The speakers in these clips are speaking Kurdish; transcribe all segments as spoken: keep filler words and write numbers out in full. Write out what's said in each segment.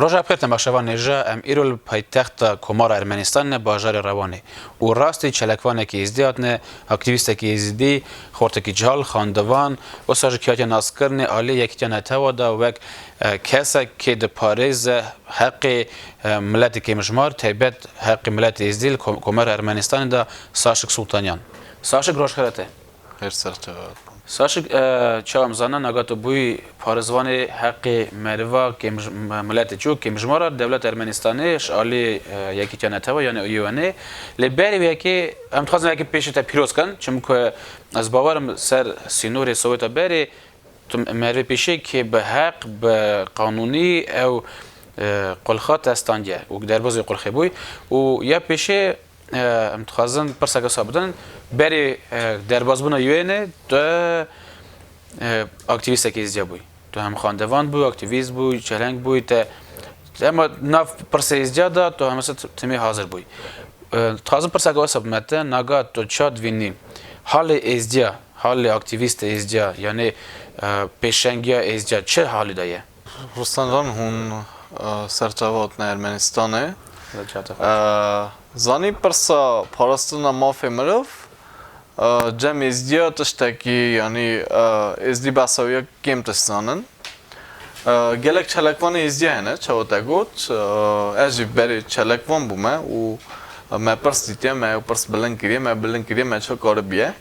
Roja bi xêr, temaşevanê hêja, em îro li paytexta Komara Ermenistanê, bajarê Rewanê, û rastî çelekvanekî êzdî hatine, aktîvîstekî êzdî, xortekî cihal, xandivan, wisa jî kê hatiye naskirinê alî Yekîtiya Netewa de wek, e, kesek kê diparêze heqê, e, miletê kêmjimar, taybet heqê miletê êzdî li Kom-, Komara Ermenistanê de, Saşik Sultanyan. Saşik, roj xêr hatî. Xêr ser çavat. Saşik, e, çawa em zanin, naga tu bûyî parêzvanê heqê meriva kêmj-, me-, miletê çi û kêmjimara dewleta Ermenistanê ji alî, e, Yekîtiya Netewa, yanî U N Ê. Lê berî wê yekê, em dixwazin yekê pêşî te pîroz kin, çimku ez bawer im ser sînorê Soweta berê tu merivê pêşê kê bi heq, bi qanûnî ew, e, qulxa te standiye û derbazî qulxê bûyî û ya pêşê, e, em dixwazin pirseke wisa bidin, berê, e, derbazbûna U N Ê tu, e, aktîvîstekî êzdiya bûyî. Tu hem xandevan bû, aktîvîst bû, çeleng bû, te, te ema nav pirsê êzdiya de tu hemesa t-, timî hazir bûyî. E, dixwazim pirseke wisa bime te, naga tu ça divînî halê êzdiya, halê aktîvîstê êzdiya, yanî, e, pêşengiya êzdiya çi halî de ye? Rûslan Can, hûn, e, serçava hatine Ermenistanê. Serçava. E, zanî pirsa parastina mafê mirov, e, cem êzdiya tiştekî, yanî, e, êzdî behsa wê ya kêm tişt zanin. E, gelek çelekvanê êzdî hene, çawa te got. E, ez jî berê çelekvan bûme û me pirs dîtiye, me ew pirs bilind kiriye, me bilind kiriye, me çi karibiye.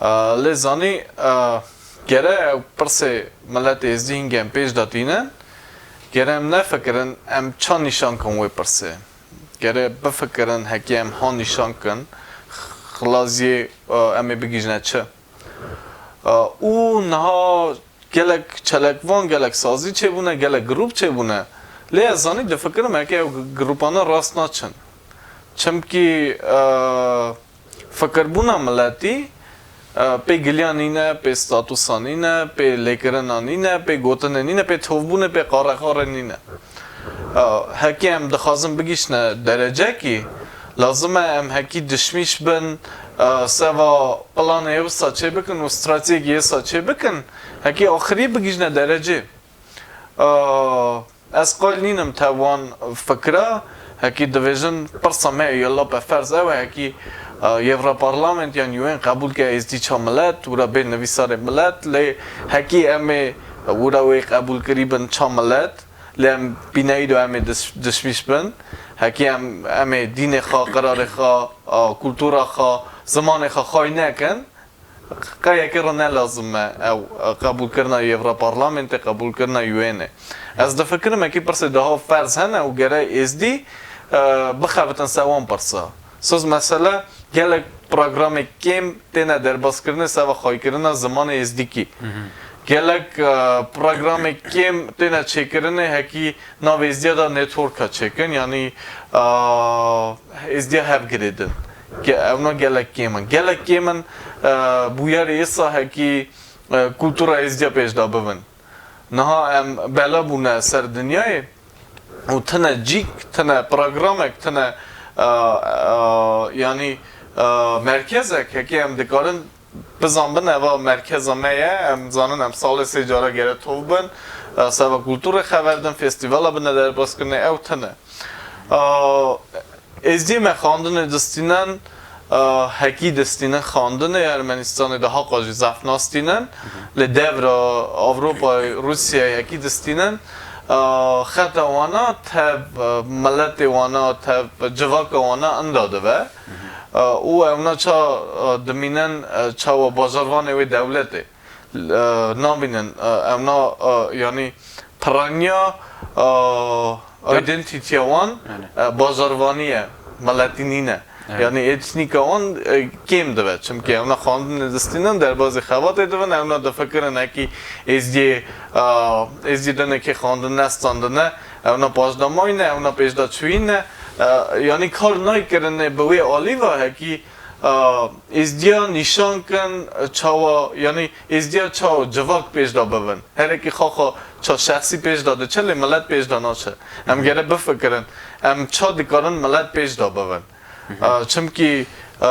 E, lê zanî, e, gere ew pirsê miletê êzdî hingê em pêş de tînin, gere em nefikirin em ça nîşan kin wê pirsê. Gere bifikirin hekî em ha nîşan kin, xilaziyê, e, em ê bigihîjine çi. E, û niha gelek çelekvan, gelek sazî çêbûne, gelek grûp çêbûne. Lê ez zanî difikirim heke ew grûpana rast naçin. Çimkî, e, fikirbûna miletî, e, pê giliya nîne, pê statusa nîne, pê lêkirina nîne, pê gotinê nîne, pê tovbûnê, pê qarexarê nîne. E, hekî em dixwazin bigihîşine derecekî, lazim e em hekî dişmîş bin, e, seva planê wisa çêbikin û stratejiyê wisa çêbikin, hekî axirî bigihîjine derecê. E, ez qayîl nînim te wan fikra, hekî dibêjin pirsa me yê lape ferz ew e, hekî, e, Yewroparlament yan U N qebûl ke êzdî ça milet, wira bê nivîsarê milet, lê hekî em ê wira wê qebûl kirî bin ça milet, lê em bîneyî do em ê diş-, dişmîş bin. Hekî em, em ê dînê xwe, qirarê xwe, a, kultura xwe, zimanê xwe xway nekin, qe yekê re ne lazim e ew, e, qebûlkirina Yewroparlamentê, qebûlkirina U N ê. Ez difikirim hekî pirsê daha ferz hene û gere êzdî, e, bixebitin ser wan pirsa. Soz mesele gelek programê kêm têne derbazkirinê seva xwaykirina zimanê êzdîkî. Gelek, e, programê kêm têne çêkirinê hekî nav êzdiya de networka çêkin, yanî, e, êzdiya hev girêdin. Ge-, ewna gelek kêm in. Gelek kêm in, e, bûyerê êsa hekî, e, kultura êzdiya pêş de bibin. Niha em bela bûne ser dinyayê û tine cîk, tine programek, tine, e, e, yanî, e, merkezek, heke em dikarin bizanbin, eva merkeza me ye, em zanin em salê sê cara gere tov bin, e, seva kulturê xever din, festîvala bine derbazkirinê, ew tine. E, Êzdiyê me xandinê distînin, e, hekî distînin xandinê Ermenistanê de haqa jî zehf nastînin. Lê devra Ewropayê, Rûsyayê hekî distînin, e, xeta wana tev, e, miletê wana, tev civaka wana inda dibe. E, û ewna ça, e, dimînin, e, çawa bajarvanê wê dewletê. E, nabînin, e, ewna, e, yanî piraniya, e, identitya wan, e, bajarvanî ye, miletî nîne. Yanî etnîka wan, e, kêm dibe. Çimkî ewna xandinê distînin, derbazî xebatê dibin, ewna difikirin hekî êzdiyê, e, êzdiyê dinekê xandin nestandine, ewna paşdamayî ne, ewna pêşdaçûyî ne. E, yanî kar nayê kirinê bi wê alî ve hekî, e, êzdiya nîşan kin, e, çawa, yanî êzdiya çawa civak pêş de bibin. Herekî xwe xwe ça şexsî pêş de diçe, lê milet pêş de naçe. Em gere bifikirin, em ça dikarin milet pêş de bibin. E, çimkî, e,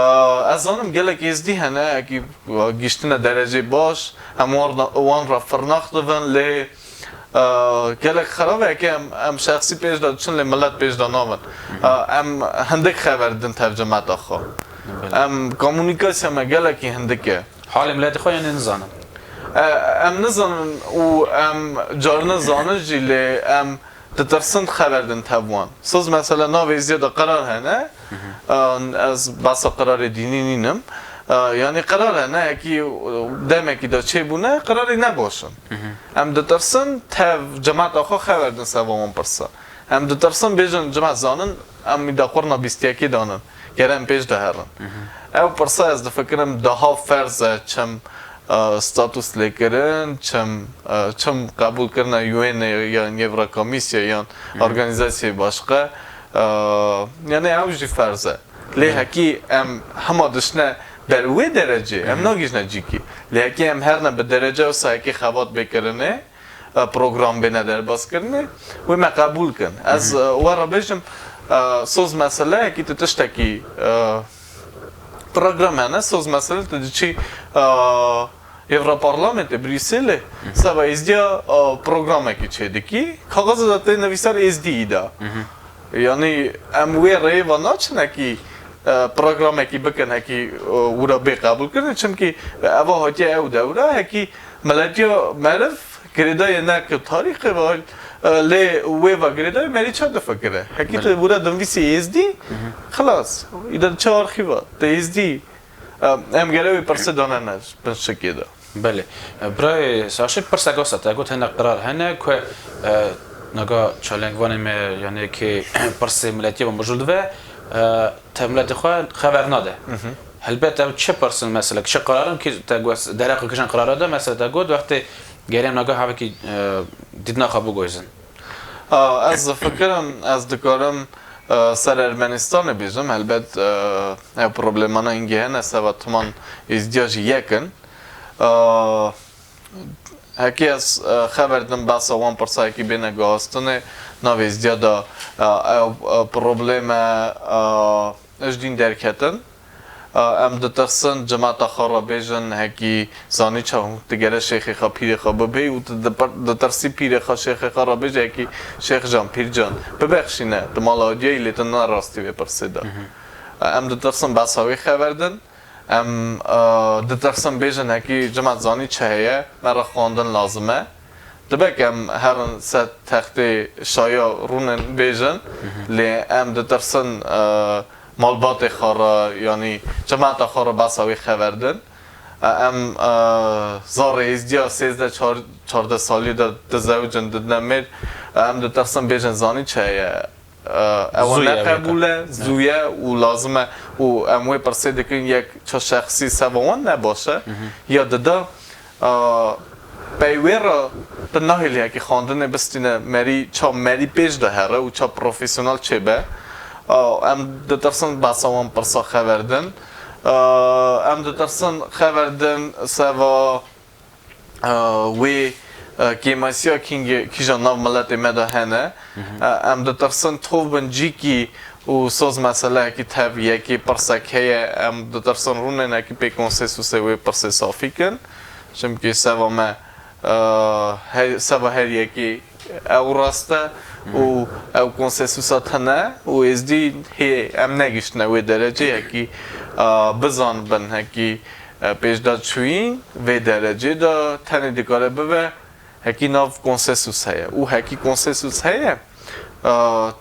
ez zanim gelek êzdî hene, ekî, e, gihiştine derecê baş, em wan, wan re firnax dibin, lê Gelek xerab e, yekê em, em şexsî pêş de diçin, lê millet pêş de navin. Em hindik xever din tev cemeta xwe. Em komunîkasiya me gelekî hindik e. Halê miletê xwe yanî nizanin. Em nizanin û em carine zanin jî, lê em ditirsin xever din tev wan. Soz mesele navê êzdiya de qerar hene. Ez behsa qerarê dînî nînim. Yanî qerar hene, yekî demekî de çêbûne, qerarê ne baş in. Em ditirsin tev cemeta xwe xever din seva wan pirsa. Em ditirsin bêjin, cemat zanin, em îda qurna bîst yekê danin. Gere em pêş de herin. Ew pirsa ez difikirim daha ferz e, çim, e, status lê kirin, çim, e, çim qebûl kirine U N yan Yevrokomîsya yan organîzasyayê başqe. E, yanî ew jî ferz e. Lê hekî em hema dişine ber wê derecê, em nagihîjine cîkî. Lê hekî em herine bi derece wisa hekî xebat bê kirinê, e, program bêne derbaskirinê, wê me qebûl kin. Ez, e, we re bêjim, e, soz meseleyekî tu tiştekî, e, program hene, soz mesele tu diçî, e, Êvra Parlamentê Brîselê, seba êzdiya, e, programekî çêdikî, kaxizê de tê nivîsar êzdî îda. Yanî em wê rêva naçin hekî, e, programekî bikin, hekî, e, wira bê qebûlkirin, çimkî eva hatiye ew dewra, hekî miletiya meriv girêdayê ne ki tarîxê ve, e, lê wê ve girêdayê merî çawa difikire. Hekî tu wira dinvîsî êzdî, xilas, îda diçe arxîva, tu êzdî. Em, em gere wê pirsê danene bin şikê de. Belê. E, birayê Saşî, pirsek wisa te got, hene qerar hene ku, e, naga çalengvanê me, yanî kê pirsê miletiyê me mijûl dive, e, te miletê xwe xeber nade. Helbet ew çi pirs in mesela, çi qerar in kî te got, dereqa kişan qerara de, mesela te got, wextê gerê em naga havekî, e, dîtina xwe biguhêzin. A, ez difikirim, ez dikarim, e, ser Ermenistanê bêjim. Helbet, e, ev problemana hingê hene, seva timan êzdiya jî yek in. E, hekî ez, e, xeber dim behsa wan pirsa hekî bêne guhastinê, nav êzdiya de, e, ew, e, probleme, e, ji dîn derketin. Em ditirsin cemata xwe re bêjin, hekî zanî çawa hûn digere şêxê xwe, pîrê xwe bibê û tu dipir-, ditirsî pîrê xwe, şêxê xwe re bêjî, hekî şêx can, pîr can, bibexşîne, tu mala diyayî, lê tu ne rastî vê pirsê de. Em ditirsin behsa wê xever din. Em, e, ditirsin bêjin, hekî cemat zanî çi heye, me re xwendin lazim e. Dibe ku em herin ser textê şaya rûnin bêjin, lê em ditirsin, e, malbatê xwe re, yanî cemata xwe re behsa wê xever din. E, em, e, zarê êzdiya sêzdeh çar-, çardeh salî de dizewicin, didine mêr. E, em ditirsin bêjin, zanî çi heye? E, ewa ne qebûl e, zû ye û lazim e û em wê pirsê dikin, yek ça şexsî seva wan ne baş e, ya dida, e, pey wê re tu nahêlî hekî xwendinê bistîne merî, ça merî pêş de here û ça profesyonel çêbe. E, em ditirsin behsa wan pirsa xever din. E, em ditirsin xever din seva e, wê, e, kêmasiya kîngê-, kîjan nav miletê me de hene. E, em ditirsin tov bin cîkî û soz meseleyekî tev yekê pirsek heye, em ditirsin rûnên hekî pê konsensusê wê pirsê safî kin. Çimkî seva me, e, her, seva her yekê ew rast e û ew konsensusa tune û êzdî hê em negiştine wê derecê hekî, e, bizanibin hekî e, pêşda çûyîn vê derecê de tenê dikare bibe, hekî nav konsensus heye. Û hekî konsensus heye, e,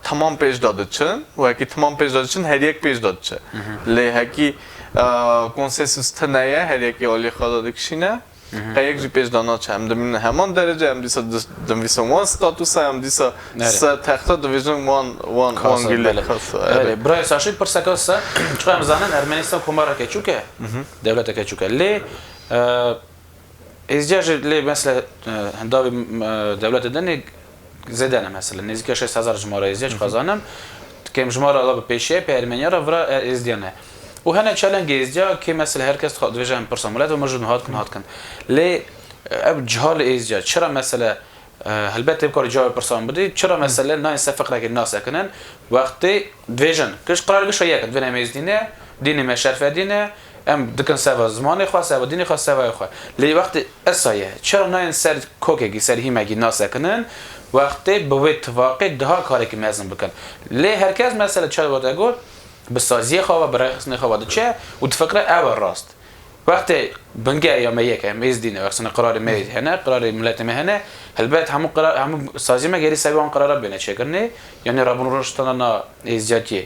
temam pêşda diçin û hekî temam pêşda diçin, her yek pêşda diçe. Lê hekî, e, konsensus tune ye, her yekê alî xwe de dikişîne. Qe yek jî pêşda naçe. Em dimînin heman derece, em dîsa dis-, dinvîsin wan statusa, em dîsa ser texta divêjin wan, wan, wan gilê, belê. Belê. Birayê Saşî, pirseka se, çiqa em zanin Ermenistan komareke çûk e, dewleteke çûk e. Lê, e, êzdiya jî lê mesela, e, hindavê, e, dewletê dinê zêde ne mesela. Nêzîka şeş hezar jimara êzdiya, çiqa zanim. Kêm jimara la bi pêşiye, pê Ermeniya re vira, e, êzdiya ne. Û hene çelengê êzdiya kê mesela her kes dixwa-, divêje em pirsa milet ve mijûl hatkin, hatkin. Lê, e, ev cihalê êzdiya, çira mesela E, helbet tê bikarî cewabê pirsan bidî. Çira mesele nayên ser fiqrekê nasekinin? Wextê dibêjin, giş qerar gişa yek in, divêne em êzdî ne, dînê me şerfedî ne, Em dikin seva zimanê xwe, seva dînê xwe, sevayê xwe. Lê wextê esa ye, çira nayên ser kokekî, ser hîmekî nasekinin, wextê bi wê tifaqê daha karekî mezin bikin. Lê herkes mesela çawa te got, bi saziyê xwe ve, bi rêxistinê xwe ve diçe û difikire ew e rast. Wextê binge ya me yek e, em êzdî ne, wextê qirarê me hene, qirarê miletê me hene, helbet hemû qirar, hemû saziyê me gerî ser wan qirara bêne çêkirinê, yanî rabûn rojtana na êzdiyatiyê.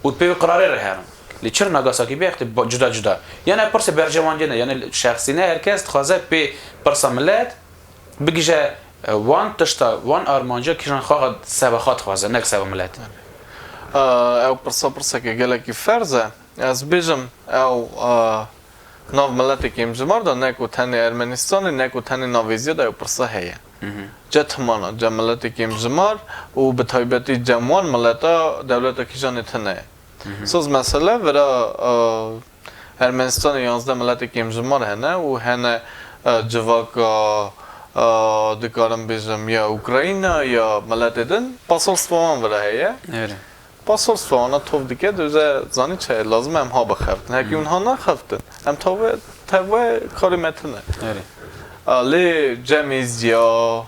Û pê wê qirarê re herin. Lê çir Nagasakî bê, wextê ba-, cuda cuda. Yanî pirsê bercewandiyê ne, yanî şexsî ne, herkes dixwaze pê pirsa milet bigije, e, wan tişta, wan armanca kîjan xwe xwe seva xwe dixwaze, nek seva milet. E, ew pirsa pirseke gelekî ferz e. Ez bêjim, ew, e, nav miletê kêmjimar de, ne ku tenê Ermenistanê, ne ku tenê nav êzdiya de ew pirsa heye. Hı hı. Ce timana, ce miletê kêmjimar û bi taybetî cem wan mileta dewleta kîjanê tune ye. Hı hı. Soz mesele vira, e, Ermenistanê yanzdeh miletê kêmjimar hene û hene, e, civaka, e, dikarim bêjim ya Ukrayna ya miletê din, pasolstwa wan vira heye. Erê. Pasolstwa wana tov dike, dûze zanî çi ye, lazim e em ha bixebitin. Hekî Hı. hûn ha naxebitin, em tove, teve karê me tune. Erê. A, lê cem êzdiya,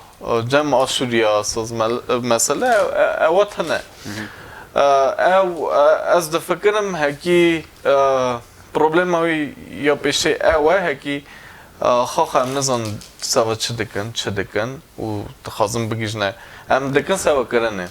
cem aşûriya, soz mel-, mesele, e, ewa tune. Hı hı. E, ew, e, ez difikirim hekî, e, problema wî ya pêşê ew e, hekî, e, xaxa em nizan seva çi dikin, çi dikin û dixwazin bigihîjne. Em dikin seva kirinê.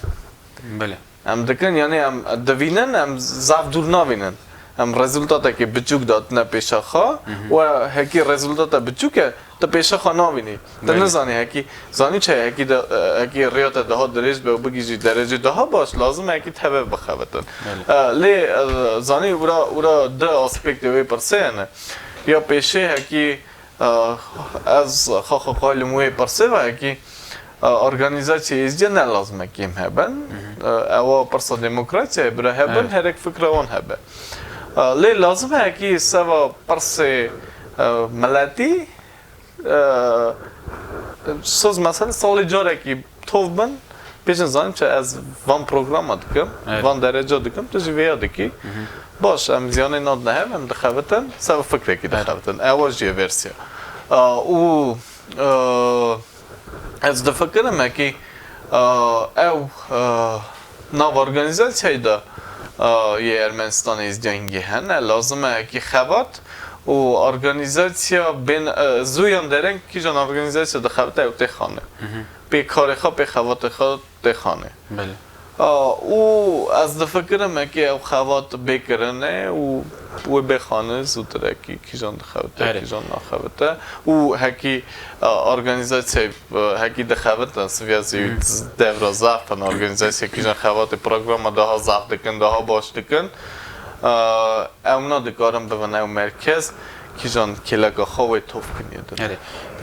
Belê. Em dikin, yanî em divînin, em zaf dûr navînin. Em rezultatekê biçûk datine pêşa xwe Hı hı. û hekî rezultata biçûk e, tu pêşa xwe navînî. Tu Belê. nizanî hekî, zanî çi ye, hekî de, hekî riya te daha dirêj be û bigihîjî derecê daha baş, lazim e hekî teve bixebitin. Belê. E, lê, e, zanî ûra, ûra di aspektê wê pirsê hene. Ya pêşê hekî, e, ez xwe xwe qaylim wê pirsê ve hekî, e, organîzasyayê êzdiya ne lazim e kêm hebin. Hı hı. E, ewa pirsa demokrasiyayê bira hebin, Evet. herek fikra wan hebe. E, lê lazim e hekî seva pirsê, e, miletî, e, soz mesele salê carekî tov bin, bêjin zanî çi, ez van programa dikim, Evet. van dereca dikim, tu jî vêya dikî. Hı hı. Baş, em ziyanê nadine hev, em dixebitin, seva fikrekî Evet. dixebitin. Ewa jî ye versiya. E, û, e, ez difikirim hekî, e, ew, e, nav organîzasyayê de, e, yê Ermenistanê êzdiya hingê hene. Lazim e hekî xebat û organîzasya bên, e, zû yan dereng kîjan organîzasya dixebite ew tê xanê. Hı hı. Pê karê xwe, pê xebatê xwe tê xanê. Belê. A, û ez difikirim hekî ew xebat bê kirine û wê bê xanê zûtir hekî kîjan dixebite, Erê. kîjan naxebite û hekî, a, organîzasyayê, e, hekî dixebite, sivya zî Hı. devra zaf in organîzasyayê kîjan xebatê programa daha zaf dikin, daha baş dikin. A, ew na dikarin bibin ew merkez kîjan kêleka xwe wê tov kiniye din. Erê.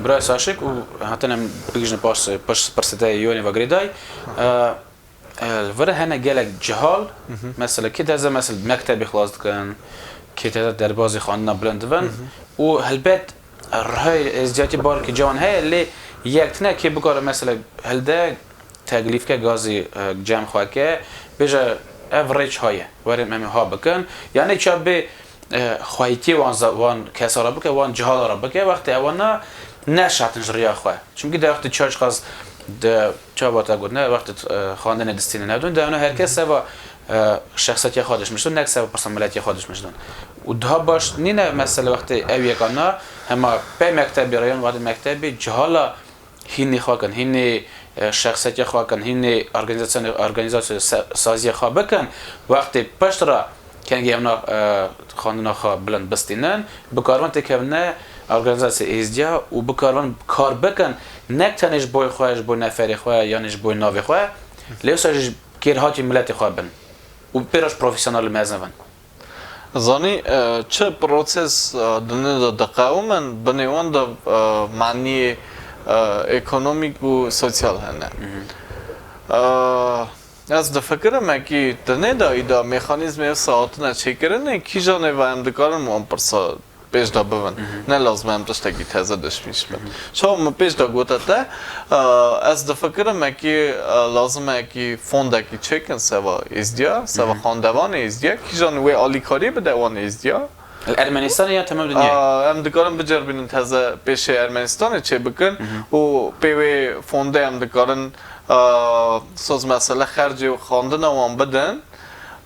Bira Saşik û hatin em bigihîjin paş, paş pirsê te yê yonê ve girêdayî. E, E, li vir hene gelek cihal, Hı hı. mesela kê teze mesela mektebê xilas dikin, kê teze derbazê xwendina bilind dibin Hı hı. û helbet rihê êzdiyatî barkî cawan heye, lê yek tine kê bikare mesela hilde teklîfke gazî, e, cem xwe ke, bêje ev rê çi haye, werin em ê ha bikin. Yanî ça bê, e, xweytiyê wan za-, wan kesa re bike, wan cihala re bike, wextê ewana neşatin ji riya xwe. Çimkî de wextê çaş qas de, çawa te got, ne wextê, e, xwendinê distînin hedun, de ona her kes seva, e, şexsetiya xwe dişmiştin, nek seva pirsa miletiya xwe dişmiştin. Û daha baş nîne mesela wextê ew yekana, hema pey mektebê re yan wextê mektebê cihala hînî xwe kin, hînî, e, şexsetiya xwe kin, hînî organizasyonê, organizasyon se-, saziya xwe bikin, wextê pişt re kengê evna, e, xwendina xwe bilind bistînin, bikaribin têkevine organizasyonê êzdiya û bikaribin kar bikin, nek tenê ji boy xwe, ji boy neferê xwe, yanî ji boy navê xwe, lê wisa jî kêrhatî miletê xwe bin û pê re jî profesyonel û mezin bin. Zanî, e, çi proses, e, dinê de diqewimin, binê wan de, e, maniyê, e, ekonomîk û sosyal hene. Hı hı. E, ez difikirim, ekî dinê de îda mexanîzmê wisa hatine çêkirinê, kîjanê ve em dikarin wan pirsa pêş de bibin. Hı hı. Ne lazim e em tiştekî teze dişmîş bin. Hı hı. Çawa min pêş de gote te, e, ez difikirim, ekî, e, lazim e ekî fondekî çêkin seva êzdiya, seva Hı hı. xandevanê êzdiya, kîjan wê alîkarî bide wan êzdiya. Li Ermenistanê ya temam dinyayê? Aa, em dikarin biceribînin teze pêşê Ermenistanê çêbikin û pê wê fondê em dikarin, aa, soz mesele xercê xwendina wan bidin.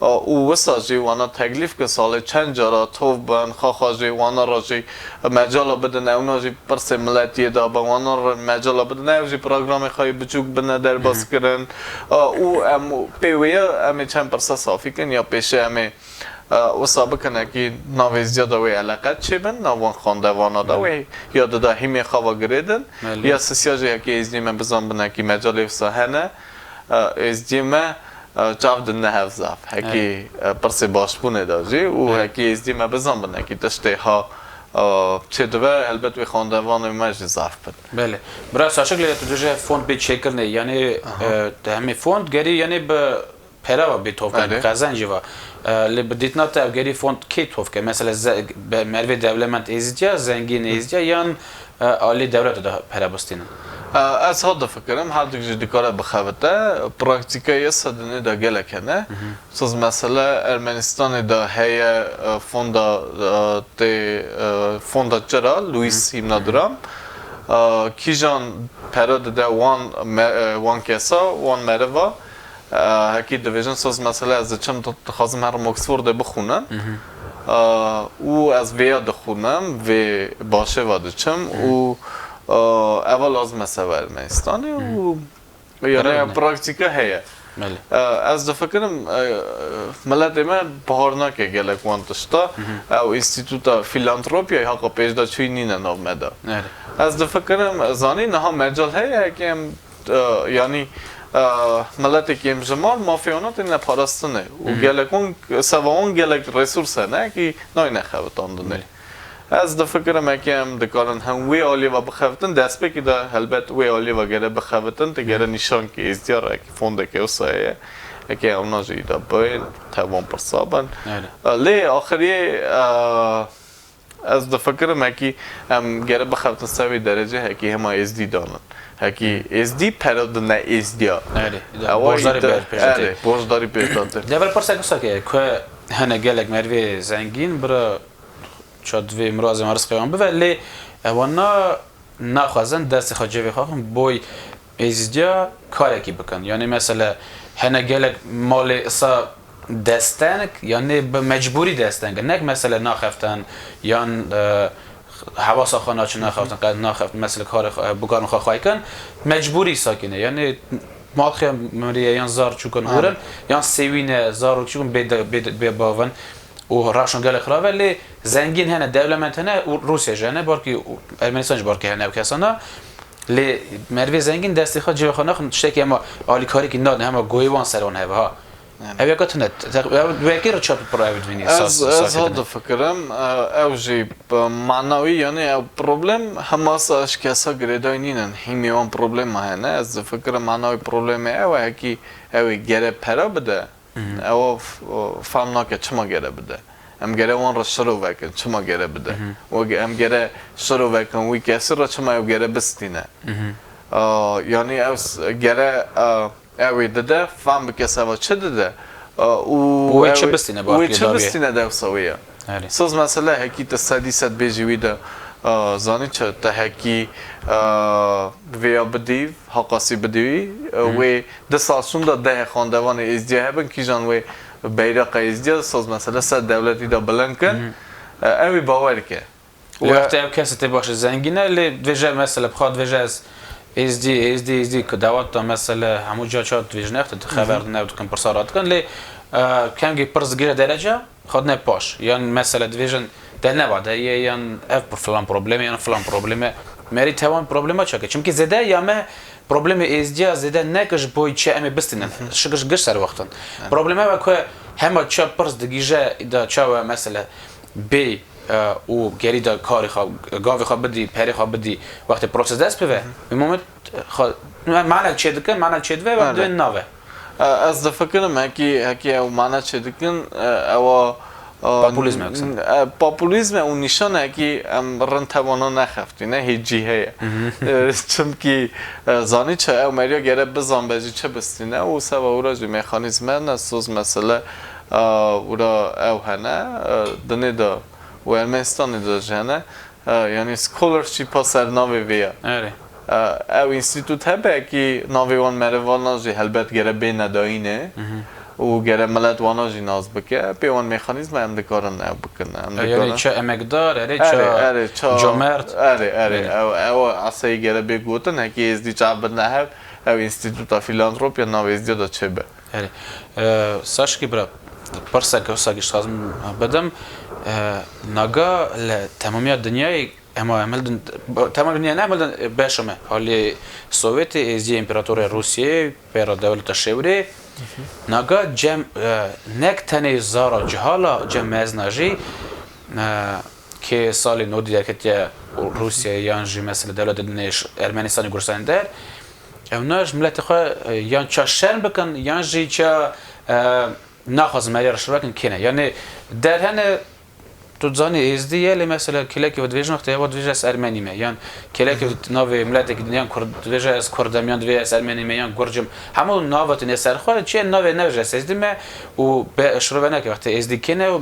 Aa, û wisa jî wana teklîf kin salê çend cara tov bin, xaxa jî wana re jî mecala bidin, ewna jî pirsê miletiyê de bin, wana re mecala bidin, ew jî programê xwe yê biçûk bine derbas kirin. Aa, û em pê wê ye, em ê çend pirse safî kin ya pêşê em ê E, wisa bikin, ekî nav êzdiya de wê eleqet çêbin, nav wan xwendevana de wê ya dida hîmê xwe ve girêdin, ya sisiya jî ekî êzdiyê me bizanbin, ekî mecalê wisa hene, e, êzdiyê me, e, çav didine hev zaf. Hekî, e, pirsê başbûnê de jî û hekî êzdiyê me bizanbin, ekî tiştê ha, e, çêdibe, helbet wê xwendevanê me jî zaf bin. Belê. Bira Saçik, lê tu dibêje fond bê çêkirinê, yanî, e, hemê fond gerî, yanî bi pere ve bê tovkirin, bi qezencê ve. E, lê bi dîtina te ev gerî fond kê tovke? Mesela ze-, be-, mervê dewlemend êzîdiya, zengîn êzîdiya yan, e, alî dewlete de pere bistînin? E, ez ha difikirim, her dik jî dikare bixebite. Praktîkayê sedinê de gelek hene. Siz mesele Ermenistanê de heye, e, fonda, e, tê, e, fonda çira, Louis Himnadram. E, kîjan pere dide wan me-, e, wan kesa, wan meriva, E, hekî dibêjin, soz mesele ez diçim, di-, dixwazim herim Oxfordê bixwînim. E, û ez vêya dixwînim, vê başê ve diçim û, e, eva lazim e seba Ermenistanê û yanî praktîka heye. E, ez difikirim, e, miletê me bahar nake gelek wan tişta. Ew înstîtuta filantropiyayê haqa pêş de çûyî nîne nav me de. Ez difikirim, zanî niha mecal heye, heke em e, yanî, e, miletekî hemjimar mafê wan têne parastinê û gelek wan, seba wan gelek resurs hene ki nayne xebitandinê. Ez difikirim, eke em dikarin hem wê aliyê ve bixebitin, destpêkî de helbet wê aliyê ve gere bixebitin, te gere nîşan ki êzdiya re ki fondeke wisa heye, eke ewna jî îda bê, tevan pirsa bin. E, lê axiriyê, e, Ez difikirim hekî em gere bixebitin ser wê derecê, hekî hema êzdî danin. Hekî êzdî pere dine êzdiya. Erê, borcdarî pêş de tê. Erê, borcdarî pêş de tê. Dever pirsek wisa ke, ku hene gelek merivê zengîn, bira ça divê mirazê me rizqê wan bive, lê ewana naxwazin destê xwe cevê xwe xin boy êzîdiya karekî bikin. Yanî mesela hene gelek malê isa desteng, yanî bi mecbûrî desteng. Nek mesela naxeftin yan, e, hewasa xwe naçin naxeftin, qet naxeftin, mesela karê xwe, bikarên xwe xwey kin, mecbûrî sakîne. Yanî mal xwe miriye yan zar çûkin hûrin, yan sêwîne, zar û çûkin bê de-, bê de-, bê bavin. û rewşan gelek xirav e, lê zengîn hene, dewlemend hene û Rûsya jî hene, balkî Ermenistan jî balkî hene ew kesana. Lê merivê zengîn destê xwe cihê xwe naxin, tiştekî hema alîkarîkî nadin, hema guhê wan ser wan hebe ha. Ev yeka tune, te-, ew wekî re çap pir ew dibînî. Ez, ez ha difikirim, e, ew jî bi manawî, yanî ew problem hema sa ji kesa girêdayî nînin, hîmê wan problema hene. Ez difikirim manawî problemê ew e, hekî ew ê gere pera bide. Ewa f-, fehm nake çima gere bide. Em gere wan re şiro vekin, çima gere bide. Wek em gere şiro vekin wî kesî re, çima ew gere bistîne. A, yanî ew s-, gere, a, ew ê dide, fehm bike seba çi dide. A, û û wê ew çi ê, bistîne, û wê çi bistîne de ew sewê ye. Erê. Soz mesele hekî te sedî sed bêjî wî de, a, zanî çi, te hekî, a, vêya bidî, haqasî bidî wî, e, wê di sal şûnda dehê xwendevanê êzdiya hebin, kîjan wê beyraqa êzdiya, soz mesele ser dewletî de bilind kin. E, ew ê bawer ke. Lê wextê ew kesê tê baş e, zengîn e, lê dibêje mesela, bi xwe dibêje ez êzdî, êzdî, êzdî, ku dawet da mesela hemû ca çawa dibêjin, exte xeber din ew dikin, pirsa radikin, lê, e, kengî pirs digire derece, xwe dine paş. Yan mesela dibêjin, de neva de ye, yan ev filan probleme, yan filan probleme. Merî tewan problema çake. Çimkî zêde ya me problemê êzdiya zêde neke ji bo çi em ê bistînin. Şikir giş ser wextin. Probleme ve ku hema ça pirs digîje da çawa mesela bê, e, û gerî de karê xwe, gavê xwe bidî, perê xwe bidî, wextê proses dest bive. Bi moment xwe, manek çêdike, manek çêdive ve dibên nave. E, ez difikirim, hekî, hekî ew mane çêdikin, e, ewa, e, Populîzm e, kisa. E, populîzm e û nîşanekî em rind tewana nexeftîne, hê cî heye. E, çimkî, e, zanî çi, ew meriya gere bizanbe jî çi bistîne û seba wira jî mexanîzme ne soz mesele, e, wira ew hene, e, dinê de û Ermenistanê de jî hene. E, yanî scholarship-a ser navê vê ye. Erê. E, ew înstîtût hebe, ekî navê wan meriv wana jî helbet gere bê nedayînê û gere milet wana jî nas bike. Pê wan mekanîzma em dikarin ew bikin. Em E, yanî dikarin. ça emekdar, erê Erê, ça erê, ça comert. Erê, erê. Erê. Ew, ew eseyî gere bê gotin, hekî êzdî çav bidine hev, ew înstîtûta filantropiya navê êzdiya de çêbe. Erê. E, Saşkî bira, pirseke wisa dixwazim bidim. E, naga li temamiya dinyayê, ema em hildin, temamiya dinyayê ne, em hildin beşa me. Halê Sovyetê, êzdiyê împeratorê Rûsiyê, pê re dewleta şêwrê. Naga cem, e, nek tenê zara cihala, cem mezna jî, e, kê salê nodî derketiye Rûsiyeyê yan jî mesela dewleta dinê Ermenistanê Kurdistanê der, Ewna ji miletê xwe, e, yan ça şerm bikin, yan jî ça, e, naxwazin meriya re şirve bikin, kêne. Yanî der hene, tu dizanî êzdî ye, lê mesela kêlekê ve dibêjin wextê hewa dibêje ez ermenî me. Yan kêlekê Hı hı. navê miletekî din, yan kurd dibêje ez kurd im, yan dibêje ez ermenî me, yan gurc im. Hemû nava tune ser xwe, çi ye navê nebêje ez êzdî me û be, şirove neke wextê êzdî kêne û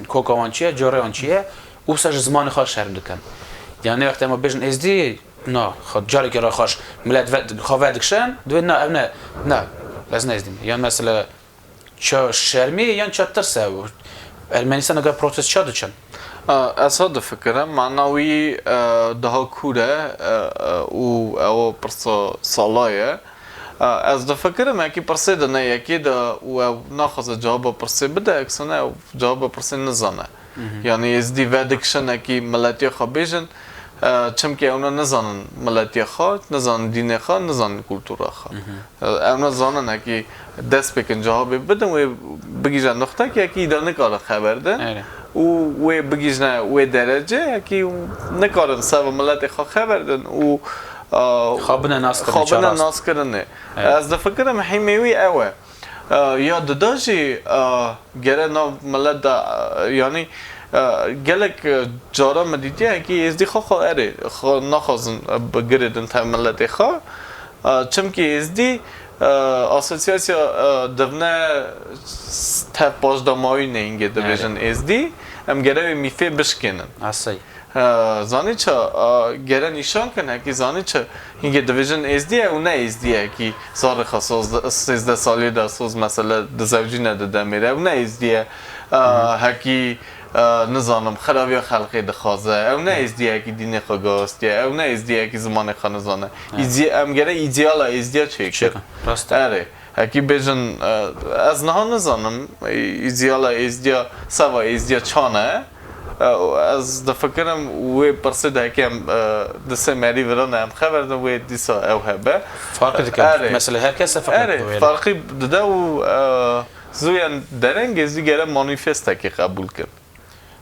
koka wan çi ye, corê wan çi ye, û wisa ji zimanê xwe şerm dikin. Yanî wextê em bêjin êzdî, na, xwe carekê re xweş milet ve, xwe vedikişin, divê na, ev ne, na, ez ne êzdî me. Yan mesela ça şermî yan ça tirs e. Ermenistan eger protest ça diçin? A, ez ha difikirim, mana wî, e, daha kûr e, e, e, û ew pirsa sala ye. E, ez difikirim, ekî pirsê di ne yekê de û ew naxwaze cewaba pirsê bide, eksana ew cewaba pirsê nizane. Mhm. Yanî êzdî vedikişin, ekî miletiya xwe bêjin, e, çimkî ewna nizanin miletiya xwe, nizanin dînê xwe, nizanin kultura xwe. Mhm. E, ewna zanin, ekî dest pêkin cewabê bidin, wê bigihîje nuqtekê, ekî îda nikare xeber din. Erê. Û wê bigihîjne wê derecê, ekî nikarin seva miletê xwe xeber din û, e, Xwe bine naskirin, xwe bine çarast. naskirinê. Evet. Ez difikirim hîmê wî ew e. E, ya dida jî, e, gere nav milet de, e, yanî, e, gelek, e, cara min dîtiye, hekî êzdî xwe xwe erê, xwe naxwazin, e, bi girê din tev miletê xwe. E, çimkî êzdî, e, asosyasya, e, divne tev paşdamayî nehîngê dibêjin Erê. êzdî, em gere wê mîfê bişkênin. Asay. He, zanî çi, a, gere nîşan kin, hekî zanî çi, hingê dibêjin êzdî ye û ne êzdî ye, hekî zarê xwe soz, sêzdeh salî de soz mesele dizewcîne di demê de, ew ne êzdî ye, a, Hı hı. hekî, a, nizanim, xirabiya xelqê dixwaze, ew ne Hı. êzdî ye, hekî dînê xwe gastiye, ew ne êzdî ye, hekî zimanê xwe nizane. Evet. Îdî-, em gere îdîala êzdiya çêkin. Çêkin, rast e. Erê. Hekî bêjin, e, ez niha nizanim, e, îdîala êzdiya, seva êzdiya çan e. E, û ez difikirim wê pirsê de heke em, e, di sê merî virane em xeber din wê dîsa ew hebe. Farqî dike. Erê. Mesela her kes e feqet Erê, wê. farqî dide û, e, zû yên dereng êzdî gere manîfestekê qebûl kin.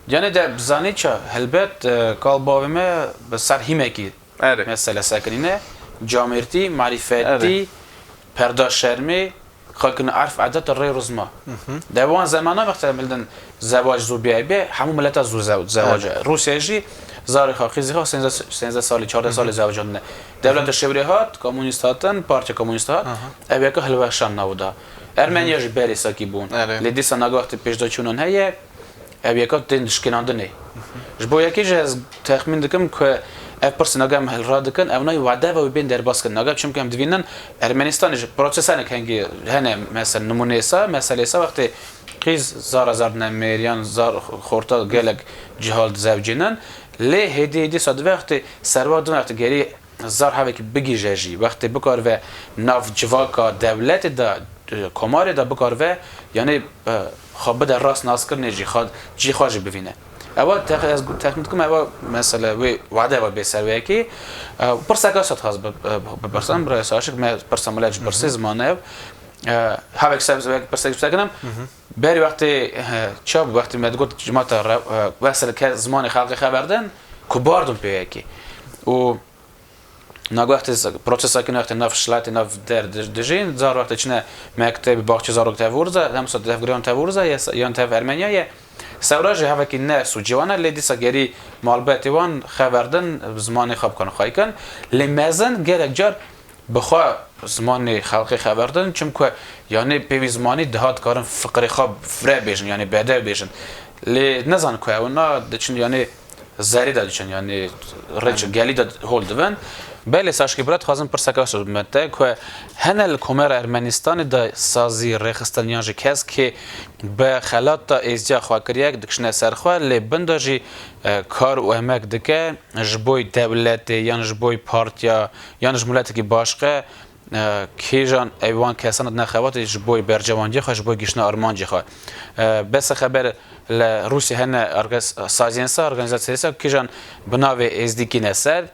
Yanî de bizanî ça, helbet, e, kal bavê me bi ser hîmekî Erê. Mesele sekinîne, camêrtî, marîfetî, Erê. perda şermê, xakine erf, edet, rê, rûzma. Hı hı. De wan zemana wexta em bildin zewac zû bîyaybê, hemû mileta zû zew-, zewac. Erê. Rûsya jî zarê xwe, qîzê xwe sêzdeh, sêzdeh salî, çardeh salî Hı hı. zewacandine. Dewleta Hı hı. şêwrê hat, komunîst hatin, partiya komunîst hat, Aha. ev yeka hilweşan nav da. Ermeniya Hı hı. jî berê sakî bûn. Erê. Lê dîsa naga wextê pêşdaçûnan heye, Ev yeka tên dişkênandinê. Ji bo yekê jî ez texmîn dikim ku ev pirsîna ku em hilra dikin, ew nayê wade ve wê bên derbas kirin. Naga çimkî em divînin Ermenistanê jî prosesenek hengî hene, mesela nimûneyê sa, meseleyê sa wextê qîz zara zar nemêr yan zar xorta gelek cihal dizewcînin. Lê hêdî hêdî sa di wextê serva di wextê gerî Zar hevekî bigihîje jî, wextê bikaribe nav civaka dewletê de, e, komarê de bikaribe, yanî, e, xwe bide rast naskirinê jî, xwe, cî xwe jî bivîne. Ewa tex-, ez gu-, texmîn dikim, ewa mesele wê wade ewa bê ser wê yekê. E, pirseka wisa dixwaz bi-, e, bipirsim, birayê Saşik, me pirsa milet jî pirsê, Hı hı. ziman ev. E, hevek ser, wek pirsek wisa kinim. Hı hı. Berî wextê, e, çawa bû, wextê me digot cimata re-, e, wesel ke zimanê xelkê xeber din, ku bardin pê yekê. Û Naga wextê z-, protesakin wextê nav şilatê nav der di-, dijîn, zar wextê çine mektebê, baxçe zarok tev urza, hem sa tevgiriyan tev urza, ya sa-, yan tev Ermeniya ye. Sewra jî hevekî ne sûcê wan e, lê dîsa gerî malbetê wan xever din, zimanê xwe bikan xwey kin. Lê mezin gerek car bi xwe zimanê xelkê xeber din, çimku yanî pê wî zimanî diha dikarin fikrê xwe vire bêjin, yanî bedew bêjin. Lê nezan ku ew na diçin, yanî zerî de diçin, yanî reç gelî de hol divin. Belê Saşkî bira, dixwazim pirseka sor bime te ku hene li Komera Ermenistanê de sazî rêxistin yan jî kes kê bi xelata êzdiya xwe kiriye, dikişine ser xwe, lê bin de jî, e, kar û emek dike ji bo dewletê yan ji bo partiya yan ji miletekî başqe, e, kîjan ew wan kesan dine xebatê ji bo bercewandiya xwe, ji bo gihiştina armancê xwe. E, bes xeber li Rûsya hene orga-, saziyên sa, organîzasyonên sa, kîjan bi navê êzdî kîne ser,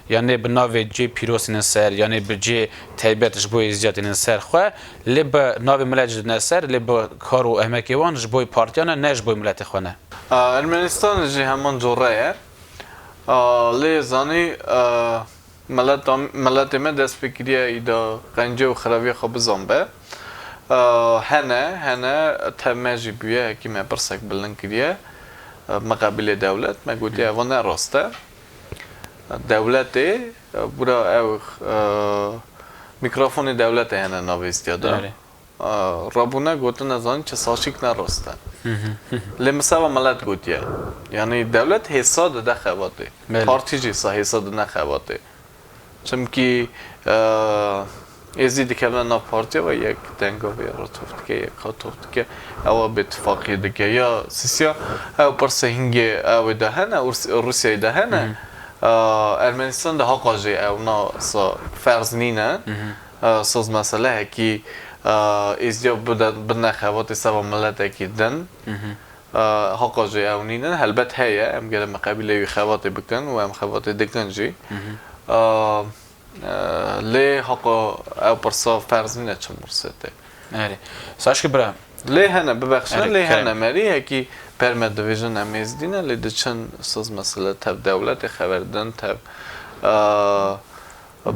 yanê bi navê cê pîrozînin ser, yanê bi cê taybet ji bo êzdiya tînin ser xwe, lê bi navê milet jî dine ser, lê bi kar û emekê wan ji bo partiyan e, ne ji bo miletê xwe ne. A, Ermenistan jî heman cor e. A, lê zanî, a, Mileta, miletê me dest pê kiriye îda qencê û xiraviya xwe bizanbe. Ew, hene, hene tev me jî bûye, hekî me pirsek bilind kiriye. Ew, miqebilê dewlet, me gotiye, ev ne rast e. Dewletê, ew, bira ew, ew, mîkrofonê dewletê hene navê êzdiya de. Erê. Rabûne gotine zanî çi saşîk ne rast e. Lê min seba milet gotiye. Yanî dewlet hêsa dide xebatê. Belê. Partî jî sa hêsa dide xebatê. Çimkî, e, êzî dikevine nav partiya ve yek denga vê re tof dike, yek ha tof dike. Ewa bêtifaqiyê dike. Ya sisiya ew pirse hingê ew ê de hene, Rus-, Rûsyayê de hene. E, Ermenistan de haqa jî ew na sa ferz nîne. E, soz mesele hekî, e, êzdiya bide, bine xebatê seba miletekî din. E, haqa jî ew nînin. Helbet heye, em gere miqebilê wî xebatê bikin û em xebatê dikin jî. E, e, lê haqa ew pirsa ferz nîne çi mirsê tê. Erê. Saşkî bira. Lê hene, bibexşin, erê, lê kerem. Hene merî hekî per me divêjin em êzdî ne, lê diçin soz mesele tev dewletê xeber din, tev, e,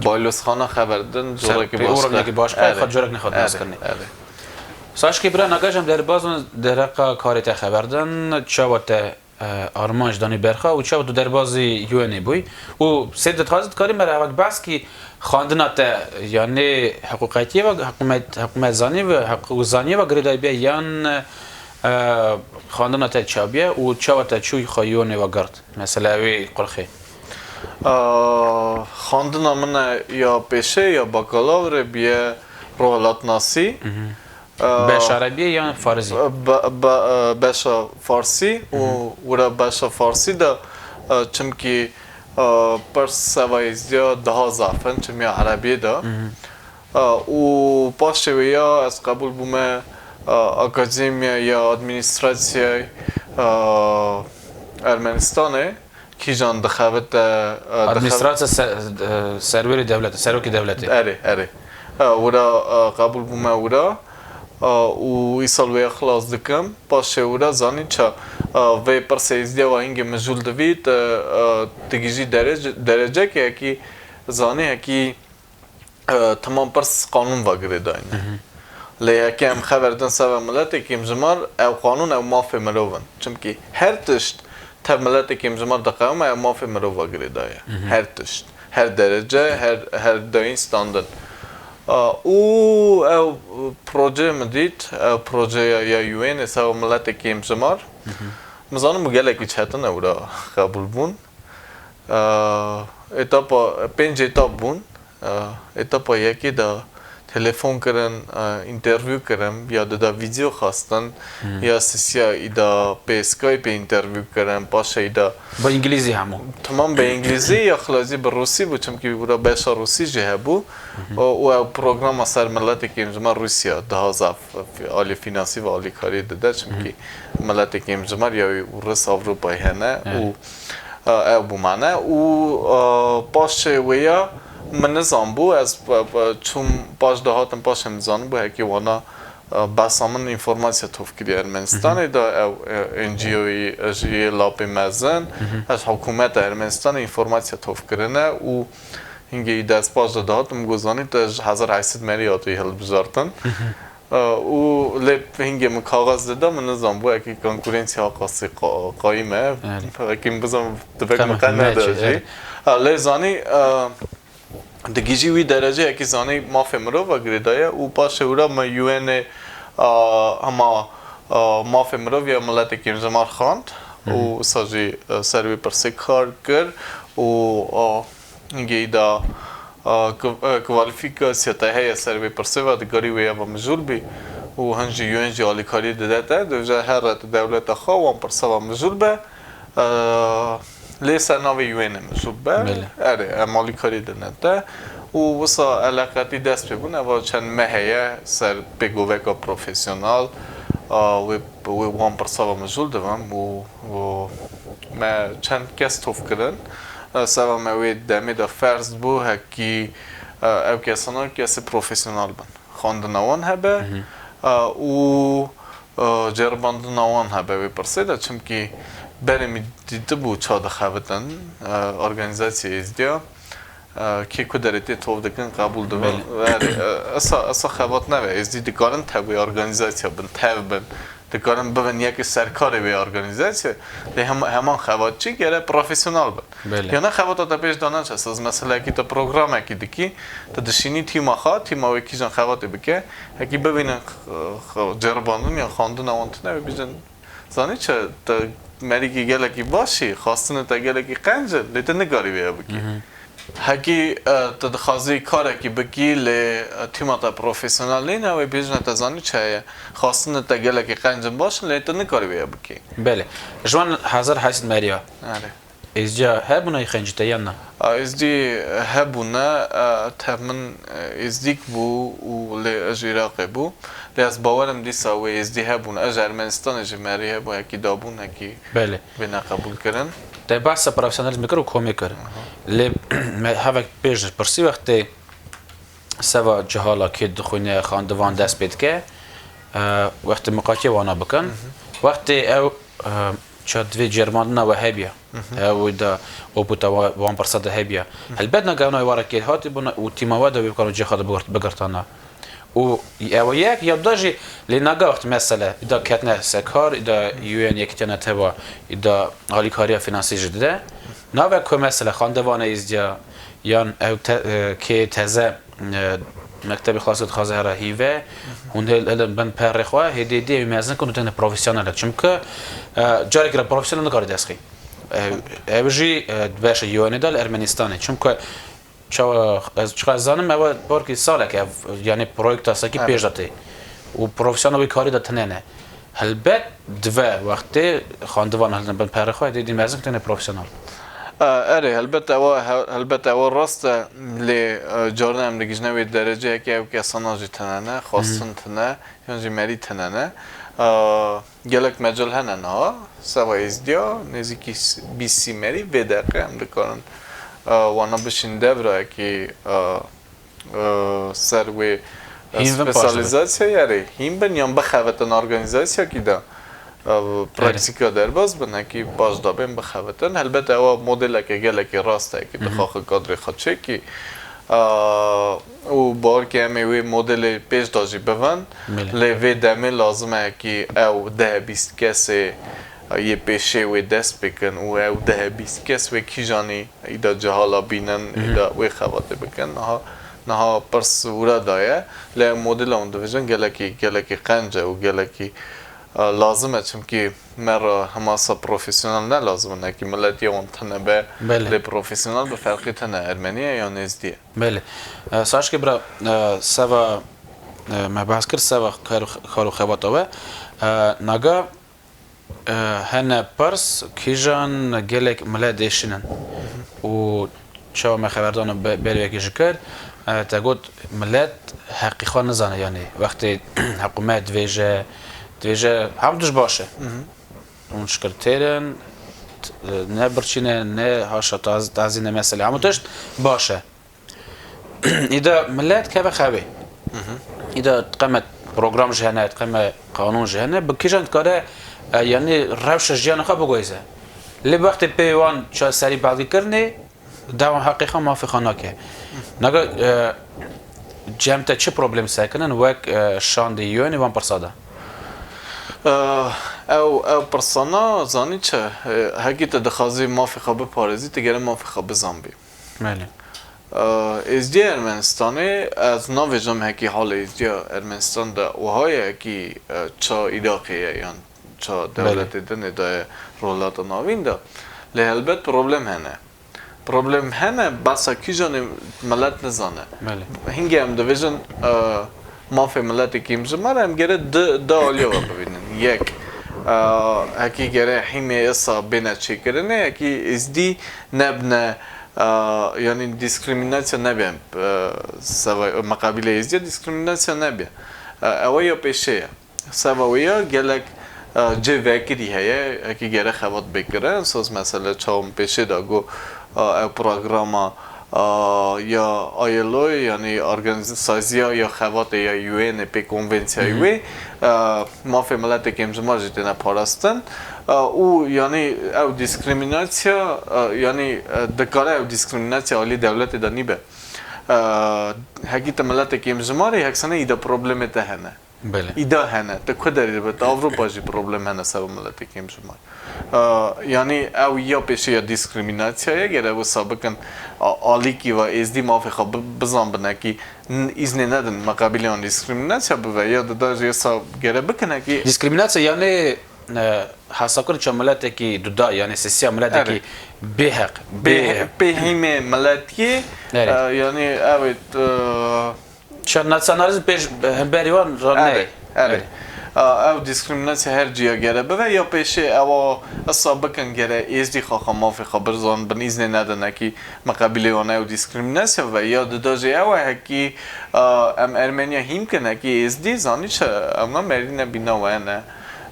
Baylozxana xeber din, ser corekî pê başqa. Orekî başqa, erê, xwe corek nexwe, erê, naskirinê. Erê. Saşkî bira, nagajem derbazin dereqa karê te xeber din, çawa te, e, armanc danî berxa û çawa tu derbazî U N ê bûyî. Û sê dixwazî dikarî me re evak behs kî xwendina te, yanî hiqûqetiyê ve, hiqûmet, hiqûmetzanî ve, hiqûqzaniyê ve girêdayî bê yan, e, xwendina te çabiye û çawa te çû xwe U N ê ve girt? Mesela wê qurxê. Aa, xwendina min e ya pêşê ya bakalavrê biye rohilatnasî. Mhm. Aa, beşa erebiyê yan farizî? Be-, be-, e, beşa farsî û wira beşa farsî de, e, çimkî, e, pirs seva êzdiya daha zaf in, çimya erebiyê de. Mhm. E, û paşê wê ya ez qebûl bûme, e, akademiya ya administrasyayê, e, Ermenistanê. Kîjan dixebite, e, dixeb- Administrasya se-, e, serwerê dewletê, serokê dewletê. Erê, erê. E, wira, e, qebûl bûme wira. E, û îsal wê xilas dikim. Paşê wira zanî ça, e, vê pirsê êzdiya wa hingê mijûl divît, e, e, digihîjî derece-, derecekê hekî zanî hekî e, temam pirs qanûn ve girêdayî ne. Hı hı. Lê heke em xeber din seba miletê kêmjimar, ew qanûn ew mafê mirov in. Çimkî her tişt tev miletê kêmjimar diqewime, ew mafê mirov ve girêdayî ye. Hı hı. Her tişt. Her derece, her, her dayîn standin. A, û ew proje min dît, ew projeya ya U N ê seba miletê kêmjimar. Hı hı. Min zanim û gelekî çetin ew re qebûl bûn. Eee, etapa, pênc etap bûn. Eee, etapa yekê de telefon kirin, eee, interview kirin, ya dida vîdeo xwestin, Hmm. ya sisiya îda pê Skype interview kirin, paşê îda Bi îngilîzî hemû. Tamam bi îngilîzî, ya xilazî bi rûsî bû, çimkî wira beşa rûsî jî hebû. Mhm. Û, û ew programa ser miletê kêmjimar Rûsya daha zaf alî fînansî ve alîkarî dide, çimkî Mhm. miletê kêmjimar ya wî û ris Ewropayê hene Evet. û E, ew bû mane. Û, e, paşê wê ya min nizanbû, ez, e, e, çûm paş de hatim, paşê min zanibû, hekî wana, e, behsa min înformasya tof kiriye Ermenistanê de, ew, e, N G O'yî ji yê lapê mezin, ez hikûmeta Ermenistanê înformasya tof kirine û hingê î dest paş de dihatim, got zanî te ji hezar heşt sed merî hatî hilbijartin. E, û lê hingê min kaxez dida, min nizanbû, ekî konkurensiya qasî qa-, qayîm e. Evet. Ekî min bizan divek Tamam, min qe ne nede çi, jî. Evet. Ha, lê zanî, e, digihîjî wî dereceyekî zanî mafê mirov ve girêdaye û paşê wira me U N ê, e, hema, a, mafê mirovî ya miletekî mijimar xwend û wisa jî, e, ser wê pirsê kar kir û, a, hingê îda, a, ku-, e, kwalîfîkasya te heye ser wê pirsê ve, dikarî wê ya ve mijûl bî û hin jî U N jî alîkarî dide te, dibêje here tu dewleta xwe wan pirsa ve mijûl be. E, lê ser navê U N e mijûl be. Belê. Erê, em alîkarî dine te. Û wisa eleqetî dest pê bûn, eva çend meh heye ser pêgoveka profesyonel, a, wê, wê wan pirsa ve mijûl dibin û, û me çend kes tof kirin. E, seva me wê demê de ferz bû, hekî, e, ew kesana kesê profesyonel bin. Xwendina wan hebe, e, û, e, ceribandina wan hebe wê pirsê de, çimkî berê min dîtibû ça dixebitin, e, organîzasyayê Êzdiya, e, kê ku derê tê tov dikin, qebûl dibin. Belê. Erê, e, esa, esa xebat nebe. Êzdî dikarin tevî organîzasya bin, tev bin. Dikarin bibin yekê serkarê wê organîzasyayê. Lê hem-, heman xebatçî gere profesyonel bin. Belê. Ya ne xebata te pêş de neçe. Siz meselekî te programekî dikî, te dişînî tîma xwe, tîma wê kîjan xebatê bike, hekî bibînin x-, x-, ceribandin ya xwendina wan tune wê bîjin. Zanî çi, te merîkî gelekî baş î, xwestinê te gelekî qenc in, lê tu nikarî vê bikî. Mhm. Hekî, e, tu dixwazî karekî bikî, lê, e, tîma te profesyonel nîne, wê bêjine te zanî çi heye. Xwestinê te gelekî qenc in baş in, lê tu nikarî vê bikî. Belê. Ji wan hezar heşt meriya. Erê. Êzdiya hebûna yê xencî te yan na? A, Êzdî hebûne, e, tev min, e, Êzdîk bû û lê ez ji Iraqê bû. Lê ez bawerim dîsa wê Êzdî hebûn. Ez ji Ermenistanê jî merî hebû, hekî dabûn, hekî Belê. Bêne qebûl kirin. Te behsa profesyonelîzmê kir û komê kir. Aha. Lê me hevek pêş pirsî wextê seva cihala kê dixwîne, xandivan dest pê dike, e, wextê miqatiyê wana bikin. Mhm. Wextê ew, e, ça divê ceribandina we hebiya. Mhm. Ew da opûta wa-, wan pirsa de hebiya. Mhm. Helbet na gewna wara kê hatî bûna û tîma we de wê bikaro cê xwe de bigrt-, bigirtana. Û ew yek, ya da jî lê naga wext mesele, îda ketine sekar, îda U N yekîtiya netewa, îda alîkariya finansî jî dide. Nave ku mesele xandevana Êzdiya yan ew te-, e, kê teze, e, mektebê xlasê dixwaze here hîve, hûn hil-, hilin bin perê xwe, hê dê dê ew mezin ku nû têne profesyonel e. Çimkî, e, carekî re profesyonel nikare dest xî. E, ew jî, e, beşe U N de li Ermenistanê. Çimkî Çawa ez, çiqa ez zanim, ew parkî salek ev, yanî proyekta sekî Evet. Pêş de tê. Û profesyonel wî karî de tine ne. Helbet dive wextê xandivan hilin bin perê xwe, dê dî mezin têne profesyonel. E, erê, helbet ewa, he-, helbet ewa rast e, lê, e, carna em digihîjine wê dereceyekê ew kesana jî tine ne, xwestin tine. Yan jî merî tine ne. A, gelek mecel hene niha. Seva Êzdiya, nêzîkî s-, bîst sî merî vê deqe em dikarin, a, wana bişîn devra yekî, a, a, ser wê, a, Hîn bin paş dibin. Spesyalîzasyayê erê hîn bin yan bixebitin organîzasyakî de, a, Erê. Praktîka derbas bin, hekî paş da bên bixebitin. Helbet ewa modeleke gelekî rast e, yekî Hı hı. dixwaxe kadrê xwe çêkî. A, û bawer ke em ê wê modelê pêş de jî bivin. Belê. Lê vê demê lazim e kî ew deh bîst kesê yê pêşê wê dest pê kin û ew deh bîst kes wê kîjanî îda cihala bînin, Mhm. îda wê xebatê bikin. Niha, niha pirs wira daye. Lê ew modela hûn dibêjin gelekî, gelekî qenc e û gelekî, a, lazim e, çimkî me re hemasa profesyonel ne lazim in, hekî miletiya wan tine be, Belê. Lê profesyonel bi ferqî tine Ermeniye yan Êzdiye. Belê. E, Saşkê bira, e, seva, e, me behs kir, seva kar, kar û xebata we. E, naga, e, hene pirs, kîjan gelek milet dêşînin. Û çawa me xeberdana be-, berê wekî ji kir, e, te got milet heqî xwe nizane, yanî wextê hikûmet dibêje, dibêje hemû tişt baş e. Hûn şikir têr in, t-, ne birçî ne, ne haşa taz-, tazî ne mesele. Hemû tişt baş e. Îda milet keve xewê. Îda qeme program jî hene, qeme qanûn jî hene. Bi kîjan dikare, e, yanî rewşa jiyana xwe biguhêze. Lê wextê pê wan ça serî belgî kirinê, dewa heqê xwe mafê xwe nake. Naga, e, cem te çi problem sekinin wek, e, şandê yonê wan pirsa de? E, ew, ew pirsana zanî çi? E, hekî te dixwazî mafê xwe biparêzî, tu gere mafê xwe bizanbî. Belê. Êzdiya Ermenistanê, ez navêjim hekî halê Êzdiya Ermenistan de wiha ye, hekî, e, ça Iraqê ye yan ça Belê. dewletê din ê de ye, Rojhilata Navîn de. Lê helbet problem hene. Problem hene, behsa kîjan ê milet nizane. Belê. Hingê em dibêjin, e, mafê miletê kêmjimar, em gere di, di aliya we bibînin. Yek, e, hekî gere hîmê esa bêne çêkirinê, hekî Êzdî nebne, e, yanî diskriminasya nebe, e, seva, miqabilê Êzdiya diskriminasya nebe. E, ew ya pêşê ye. Seva wê ya gelek, e, cê vekirî heye, hekî gere xebat bê kirin. Soz mesele çawa min pêşê de got, e, ew programa, e, ya ILO'yê, yanî organîz-, saziya ya xebatê ya U N'ê pê konvensiyayê Hı hı. wê, e, mafê miletê kêmjimar jî têne parastin. E, û yanî ew diskriminasya, e, yanî, e, dikare ew diskriminasya alî dewletê de nîbe. E, hekî te miletê kêmjimarê, yeksane î de problemê te hene. Belê. Îda hene. Te ku derê dibe? Te Ewropa jî problem hene ser miletê kêmjimar. E, yanî ew ya pêşê ya diskriminasya ye, gere wisa bikin, a-, alîkî ve Êzdî mafê xwe bi-, bizan binekî n-, îznê nedin miqabilê wan diskriminasya bive, ya dida jî esa gere bikin hekî Diskriminasya yanî, e, hesabkirin ça miletekî duda, yanî sesiya miletekî Erê. bêheq, Bê, bê pê hîmê miletiyê, Erê. e, yanî evet, e, Şa nasyonalizm pêş hemberî wan ra Erê, neyê. erê. Erê. A, ew diskriminasya her cîya gere bive, ya pêşê ewa esa bikin gere Êzdî xaxa mafê xwe birzan bin îznê nedin hekî miqabilê wan ew diskriminasya bive. Ya dida jî ew e hekî, a, em Ermeniya hîn kin hekî Êzdî zanî çi, ewna merîne bîna we ne.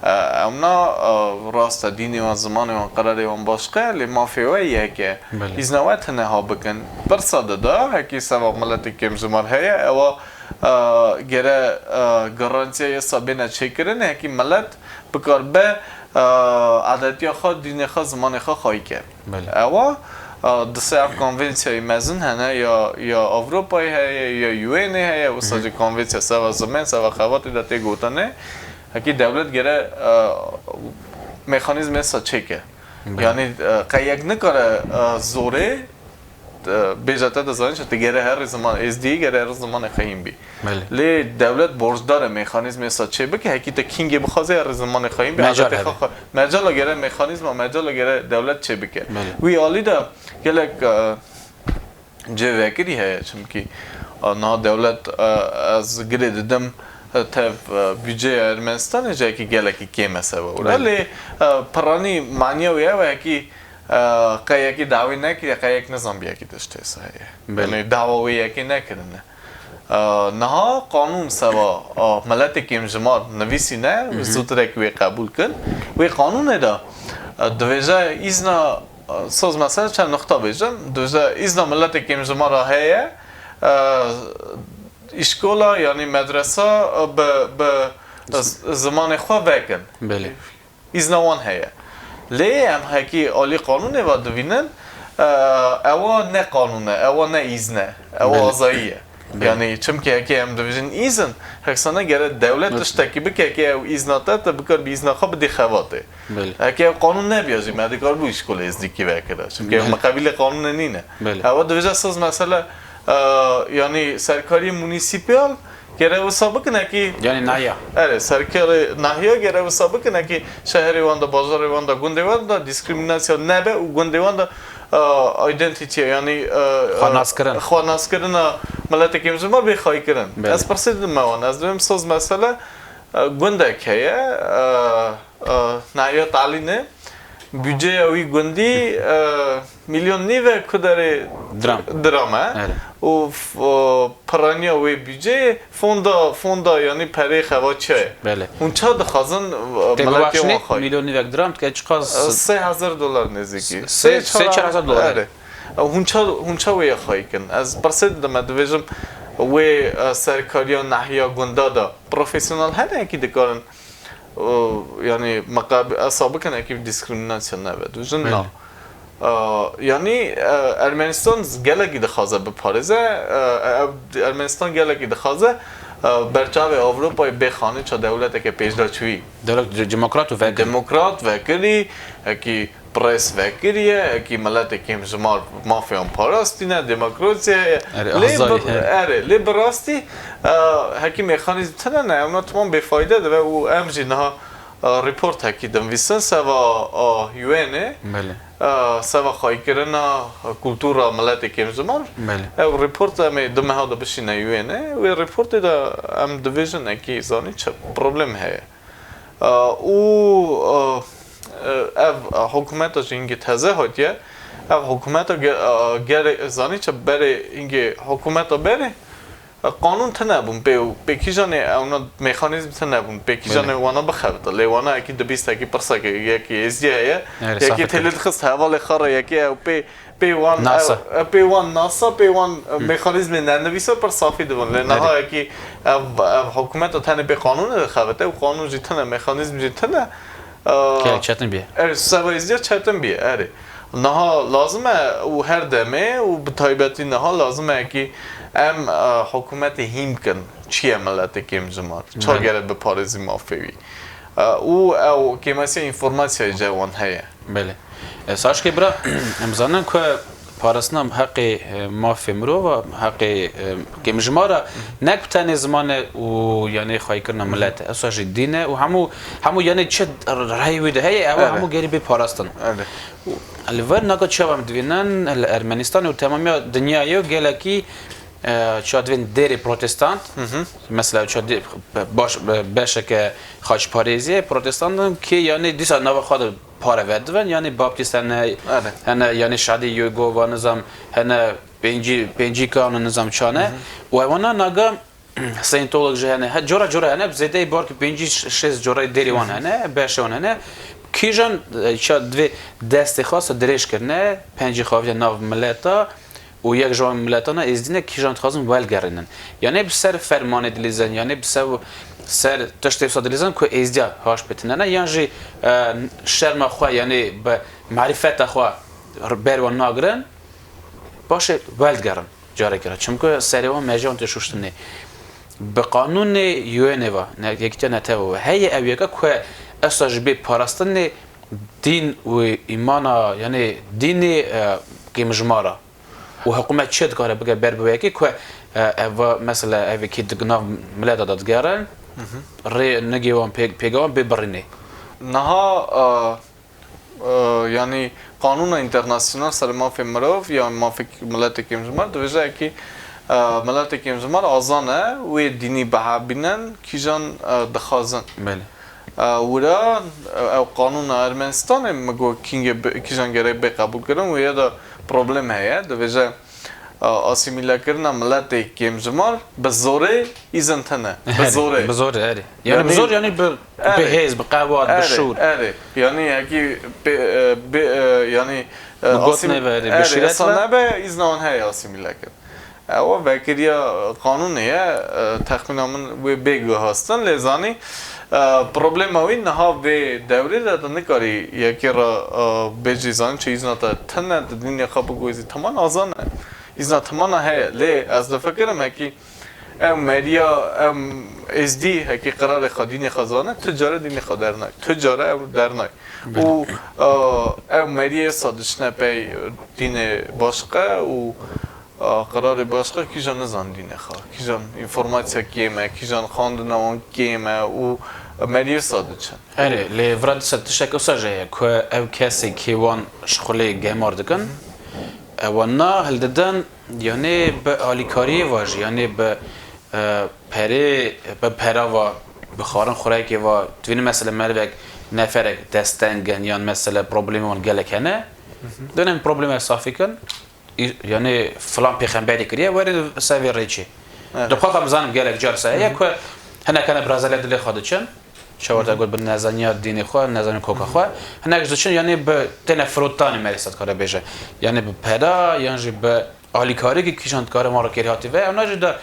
E, ewna, e, rast e, dînê wan, zimanê wan, qirarê wan başqe, lê mafê we yek e. Belê. Îzna we tine ha bikin. Pirsa dida, hekî seva miletê kêmjimar heye, ewa, e, gere, e, garantiya yesa bêne çêkirin, hekî milet bikaribe, e, edetiya xwe, dînê xwe, zimanê xwe xayî ke. Belê. Ewa, e, di sê ev konvensiyayê mezin hene, ya, ya Ewropayê heye, ya U N'ê heye, wisa Hı hı. jî konvensiya seva zimên, seva xebatê de tê gotinê. Hekî dewlet gere, e, mekanîzmê sa çêke. Belê. Yanî, e, qe yek nikare, e, zorê, e, bêje te dizanî çi, tu gere herî ziman, Êzdî gere herî zimanê xwe hîn bî. Belê. Lê dewlet borcdar e mekanîzmê sa çê bike, hekî te kîngê bixwaze herî zimanê xwe hîn bî, Mecal edetê hebe. xwe xwe. Mecal gere mekanîzma, mecal gere dewlet çê bike. Belê. Wî alî de gelek, e, cê vekirî heye, çimkî, e, niha dewlet, e, ez girê didim, e, tev, e, budceya Ermenistanê cihekî gelekî kêm e seba wira. Belê. Lê, e, piranî maniya wê ew e kî, e, qe yekî dawî nekiriye, qe yek nizanbiye kî tiştê sa heye. Belê. Yanî dawa wê yekê nekirine. E, niha qanûn seba, e, miletê kêmjimar nivîsîne, Hı hı. zûtirek wê qebûl kin. Wê qanûnê de, e, divêje îzna Soz mesela çend nuqta bêjim. Dûze îzna miletê kêmjimara heye, e, îşkola, yanî medresa, e, bi, bi z-, zimanê xwe vekin. Belê. Îzna wan heye. Lê em hekî alî qanûnê ve divînin, e, ewa ne qanûn e, ewa ne îzn e, ewa Belê. azayî ye. Belê. Yanî çimkî heke em dibêjin îzin, heksane gere dewlet Belê. tiştekî bike, heke ew îzna te, te bikaribî îzna xwe bidî xebatê. Belê. Heke ew qanûn nebiya jî, me dikaribû îşkolê Êzdîkî vekira. Çimkî ew Belê. miqabilê qanûnê nîne. Belê. Ewa dibêje soz mesele, e, yanî serkariyê munîsîpal gere wisa bikin, hekî Yanî nahiya. Erê, serkarê nahiya gere wisa bikin, hekî şeherê wan de, bajarê wan de, gundê wan de diskriminasya nebe û gundê wan de, e, identity, yanî, e, Xwenaskirina. xwenaskirina miletê kêmjimar bê xayîkirin. Belê. Ez pirsê didime wan. Ez dibêm soz mesele, e, gundek heye, e, e, nahiya Talînê, budceya wî gundî, e, milyon nîve ku derê Dram. dram e. Erê. Û f-, e, piraniya wê budceyê fonda, fonda, yanî perê xebatçiya ye. Belê. Hûn ça dixwazin, e, Tê miletê bibexşinê wan xayî? milyon nîvek dram dike çiqas? E, sê hezar dolar nêzîkî. Sê, sê, çar hezar dolar. Erê. E, hûn ça, hûn ça wê ya xayî kin? Ez pirsê didime, dibêjim wê, e, serkariya nahiya gunda de profesyonel hene yekî dikarin, e, yanî meqab-, esa bikin, ekî diskriminasyon nebe. Dibêjin Belê. na. E, yanî, e, Ermenistan gelekî dixwaze biparêze, e, ev, Ermenistan gelekî dixwaze, e, berçavê Ewropayê bêxanî ça dewleteke pêşdaçûyî. Dewlet de-, demokrat û vekirî. Demokrat, vekirî, ekî bi rêz vekiriye, ekî miletê kêmjimar mafê wan parastîne, demokrasiye ye. Erê, Lê azadî, bi, erê. erê, lê bi rastî, e, hekî mekanîzm tine ne, ewna tamam bêfayde dibe û em jî niha, e, report hekî dinivîsin seva, e, U N ê, Belê. e, seva xweyîkirina kultura miletê kêmjimar. Belê. Ew report em ê du meha de bişîne U N ê. Wê reportê de em dibêjin ekî zanî çi problem heye. E, û, e, e, ev hikûmeta jî hingê teze hatiye. Ev hikûmeta ge-, e, gerê, zanî çi berê hingê hikûmeta berê, e, qanûn tine bûn pê û pê kîjanê ewna mekanîzm tine bûn, pê kîjanê Belê. wana bixebite. Lê wana yekî dibîst, yekî pirsekê, yekî êzdiye heye, Erê, yekî safê têlê kir. dixist hevalê xwe re, yekî ew pê, pê wan, Nasa. ew, e, pê wan nasa, pê wan, e, Hı. mekanîzmê nenivîsa pir safî dibin. Lê niha Erê. yekî ev, ev hikûmeta tenê pê qanûnê dixebite û qanûn jî tine, mekanîzm jî tine. E, Gelek çetin bîye. Ev seva êzdiya çetin bîye, erê. Niha lazim e û her demê û bi taybetî niha lazim e ki em, e, hikûmetê hîn bikin. Çi ye miletê kêmcimar? Ça Belê. gere biparêzî mafê wî? E, û ew kêmasiya înformasyayê ji wan heye. Belê. E, Saşkê bira, em zanin ku parastina heqê, e, mafê mirov a, heqê, e, kêmjimara, ne ku tenê ziman e û, yanî, xweyîkirina Hı hı. milet e. Esa jî dîn e û hemû, hemû, yanî, çi reyê wî de heye, ew Evet. hemû gerî bê parastin. Evet. Li vir naga çawa em divînin, li Ermenistanê û temamiya dinyayê û gelekî, e, çawa divên dêrê protestant, Hı hı. mesela çawa dê-, baş, beşeke xaçparêziyê protestant in kê, yanî, dîsa nava xwe de pare vedibin, yanî baptîst hene, Evet. hene, yanî şadî Yehova nizam, hene pêncî, pêncî kan nizam çane. Hı hı. Û ewana naga Scientolog jî hene, he, cora cora hene, bi zêdeyî belkî pêncî şêst cora dêrê wan Hı hı. hene, beşê wan hene. Kîjan, e, ça divê destê xwe se dirêj kirine, pencî xwe avîte nav mileta, û yek ji wan miletana êzdî ne kîjan dixwazin welgerînin. Yanî bi ser fermanê dilîzin, yanî bi ser, ser tiştê wisa dilîzin ku êzdiya haş bitinene, yan jî, e, şerma xwe, yanî bi marîfeta xwe ber wan nagirin, paşê weldigerin carekê re. Çimku serê wan mejê wan tê şuştinê. Bi qanûnê U N ê ve, ne, Yekîtiya Netewê ve, heye ew yeka ku esa ji bê parastinê dîn û îmana, yanî dînê, e, kêmjimara. Û hikûmet çi dikare bike ber bi wê yekê ku, e, ev, mesela, ev kî di nav mileta de digerin, Hı hı. rê nigê wan pê-, pêgewan bê birînê. Niha, e, e, yanî qanûna înternasyonal ser mafê mirov ya mafê miletê kêmjimar dibêje ki, e, miletê kêmjimar azan e, wê dînî bihabînin, kîjan, e, dixwazin. Belê. E, wira, e, ew qanûna Ermenistanê min got kîngê bi-, kîjan gerek bê qebûlkirin, wê ya da problem heye. Dibêje, e, asîmîlekirina miletê kêmjimar bi zorê îzin tine. Bi Erê, zorê. bi zorê, erê. Yanî bi Yanî zor, yanî bi, bi Erê. hêz, bi qewat, bi Erê, şûr. erê. Yanî yekî pê-, e, bê-, e, yanî, e, Bi got asîm-, nebe, erê, bi erê, şîret yasa ve. nebe, îzna wan heye asîmîle kir. Ewa vekiriya qanûnê ye, e, texmîna min wê bê guhastin, lê zanî, e, problema wî niha vê dewrê de tu nikarî yekê re, e, bêjî zanî çi îzna te tine, tu dînê xwe biguhîzî, teman azan e. Îzna temana heye, lê ez difikirim hekî ew meriya, em êzdî hekî qirarê xwe dînê xwe zane, tu care dînê xwe dernay, tu care ew dernay. Belê. Û, e, ew meriyê sa diçine pey dînê başqe û, e, qirarê başqe kîjan nizan dînê xwe, kîjan înformasyaya kêm e, kîjan xwendina wan kêm e û meriyê sa diçin. Erê, lê vira dîsa tiştek wisa jî heye ku ew kesê kê wan ji xulê gemar dikin, ewana hildidin, yanî bi alîkariyê ve jî, yanî bi, e, perê, bi pera ve, bi xwarin xurayekê ve, divînî mesela merivek, neferek desteng in yan mesela problemê wan gelek hene, Hı hı. dene em problemê safî kin, î-, yanî filan pêxemberî kiriye, were ser vê rêçê. Evet. Di xwe xwe bizanim gelek car se heye Hı hı. ku hinek hene bi razeliya dilê xwe diçin. Çawa te Hı hı. got bi nezaniya dînê xwe, nezaniya koka Hı hı. xwe. Hinek ji diçin yanî bi têne firotanê merê se dikare bêje. Yanî bi pera, yan jî bi alîkariyekî kîjan dikare wan re kêrhatî ve. Ewna jî de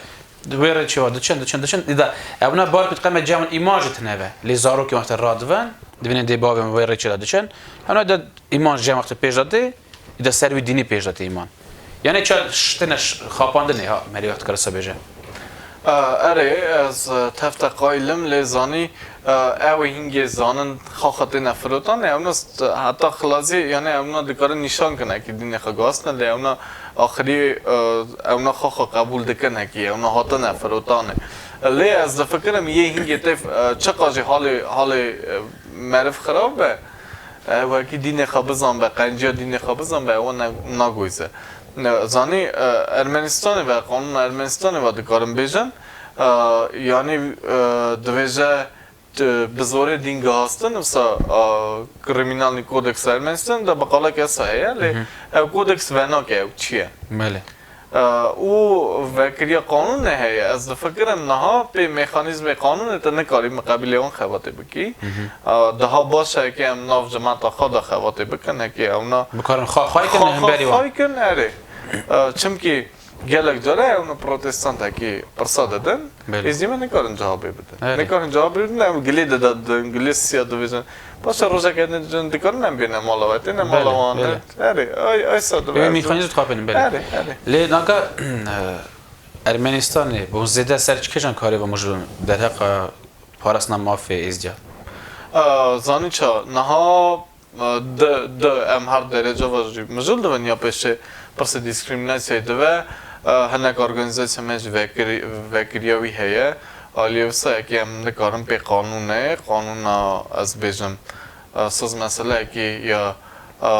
di wê rêçê ve diçin, diçin, diçin. Îda ewna bar ku diqeme cem îman jî tine ve. Lê zarokên wextê radivin, dibînin dê bavên wê rêçê de diçin. Ewna de îman cem wextê pêş de tê. Îda ser wî dînî pêş de tê îman. Yanî ça ştine ş-, xapandinê ha, merî wext dikare se bêje. E, erê, ez, e, tev te qayîl im, lê zanî, Ew ê hingê zanin xaxa têne firotan, ewna st-, heta xilazî, yani ewna dikarin nîşan kin ekî dînê xwe guhastin, lê ewna axirî, e, ewna xaxa qebûl dikin ekî, ewna hatine firotanê. Lê ez difikirim yê hingê tê, e, çiqa jî halê, halê, e, meriv xirab be, e, wekî dînê xwe bizan be, qenciya dînê xwe bizan be, ewa ne-, nagoyze. Ne, zanî, e, Ermenistanê ve, qanûna Ermenistanê ve dikarin bêjin, e, yani, e, divêje, t-, bi zorê dîn gihastin, wisa, a, Kriminalnî Kodeksa Ermenistan de bi qalek esa heye, lê Mhm. ew kodeks venake ew çi ye? Belê. A, û vekiriya qanûnê heye. Ez difikirim niha pê mexanîzmê qanûnê te nikarî miqebilê wan xebatê bikî. Mhm. A, daha baş e heke em nav cemata xwe de xebatê bikin, heke ewna Bikarin xwe, xwe kin xwe, hemberî wan. Xwe kin, erê. A, çimkî Gelek care ew ne protestantekî pirsa didin, Belê. Êzî me nikarin cewabê bidin. Erê. Nikarin cewabê bidin, ew gilê dide didin, gilê siya dibêjin. Paşa rojeke din dikarin em bêne mala we, têne mala Belê, wan. Belê. Erê, ay, ay sa dibe Wê ez mîkanîzm dixapînin, belê. Erê, erê. Lê naka, e, Ermenistanê, bo zêde ser çi kêşan karê ve mijûl derheqa parastina mafê êzdiya? E, zanî ça, niha Di, di, em her derece ve jî mijûl dibin ya pêşê pirsê dîskriminasyayê dibe, e, hinek organîzasyaya me jî vekirî-, vekiriya wî heye. Aliyê wisa yekê em nikarin pê qanûnê, qanûna ez bêjim, e, siz meseleyekî ya, e,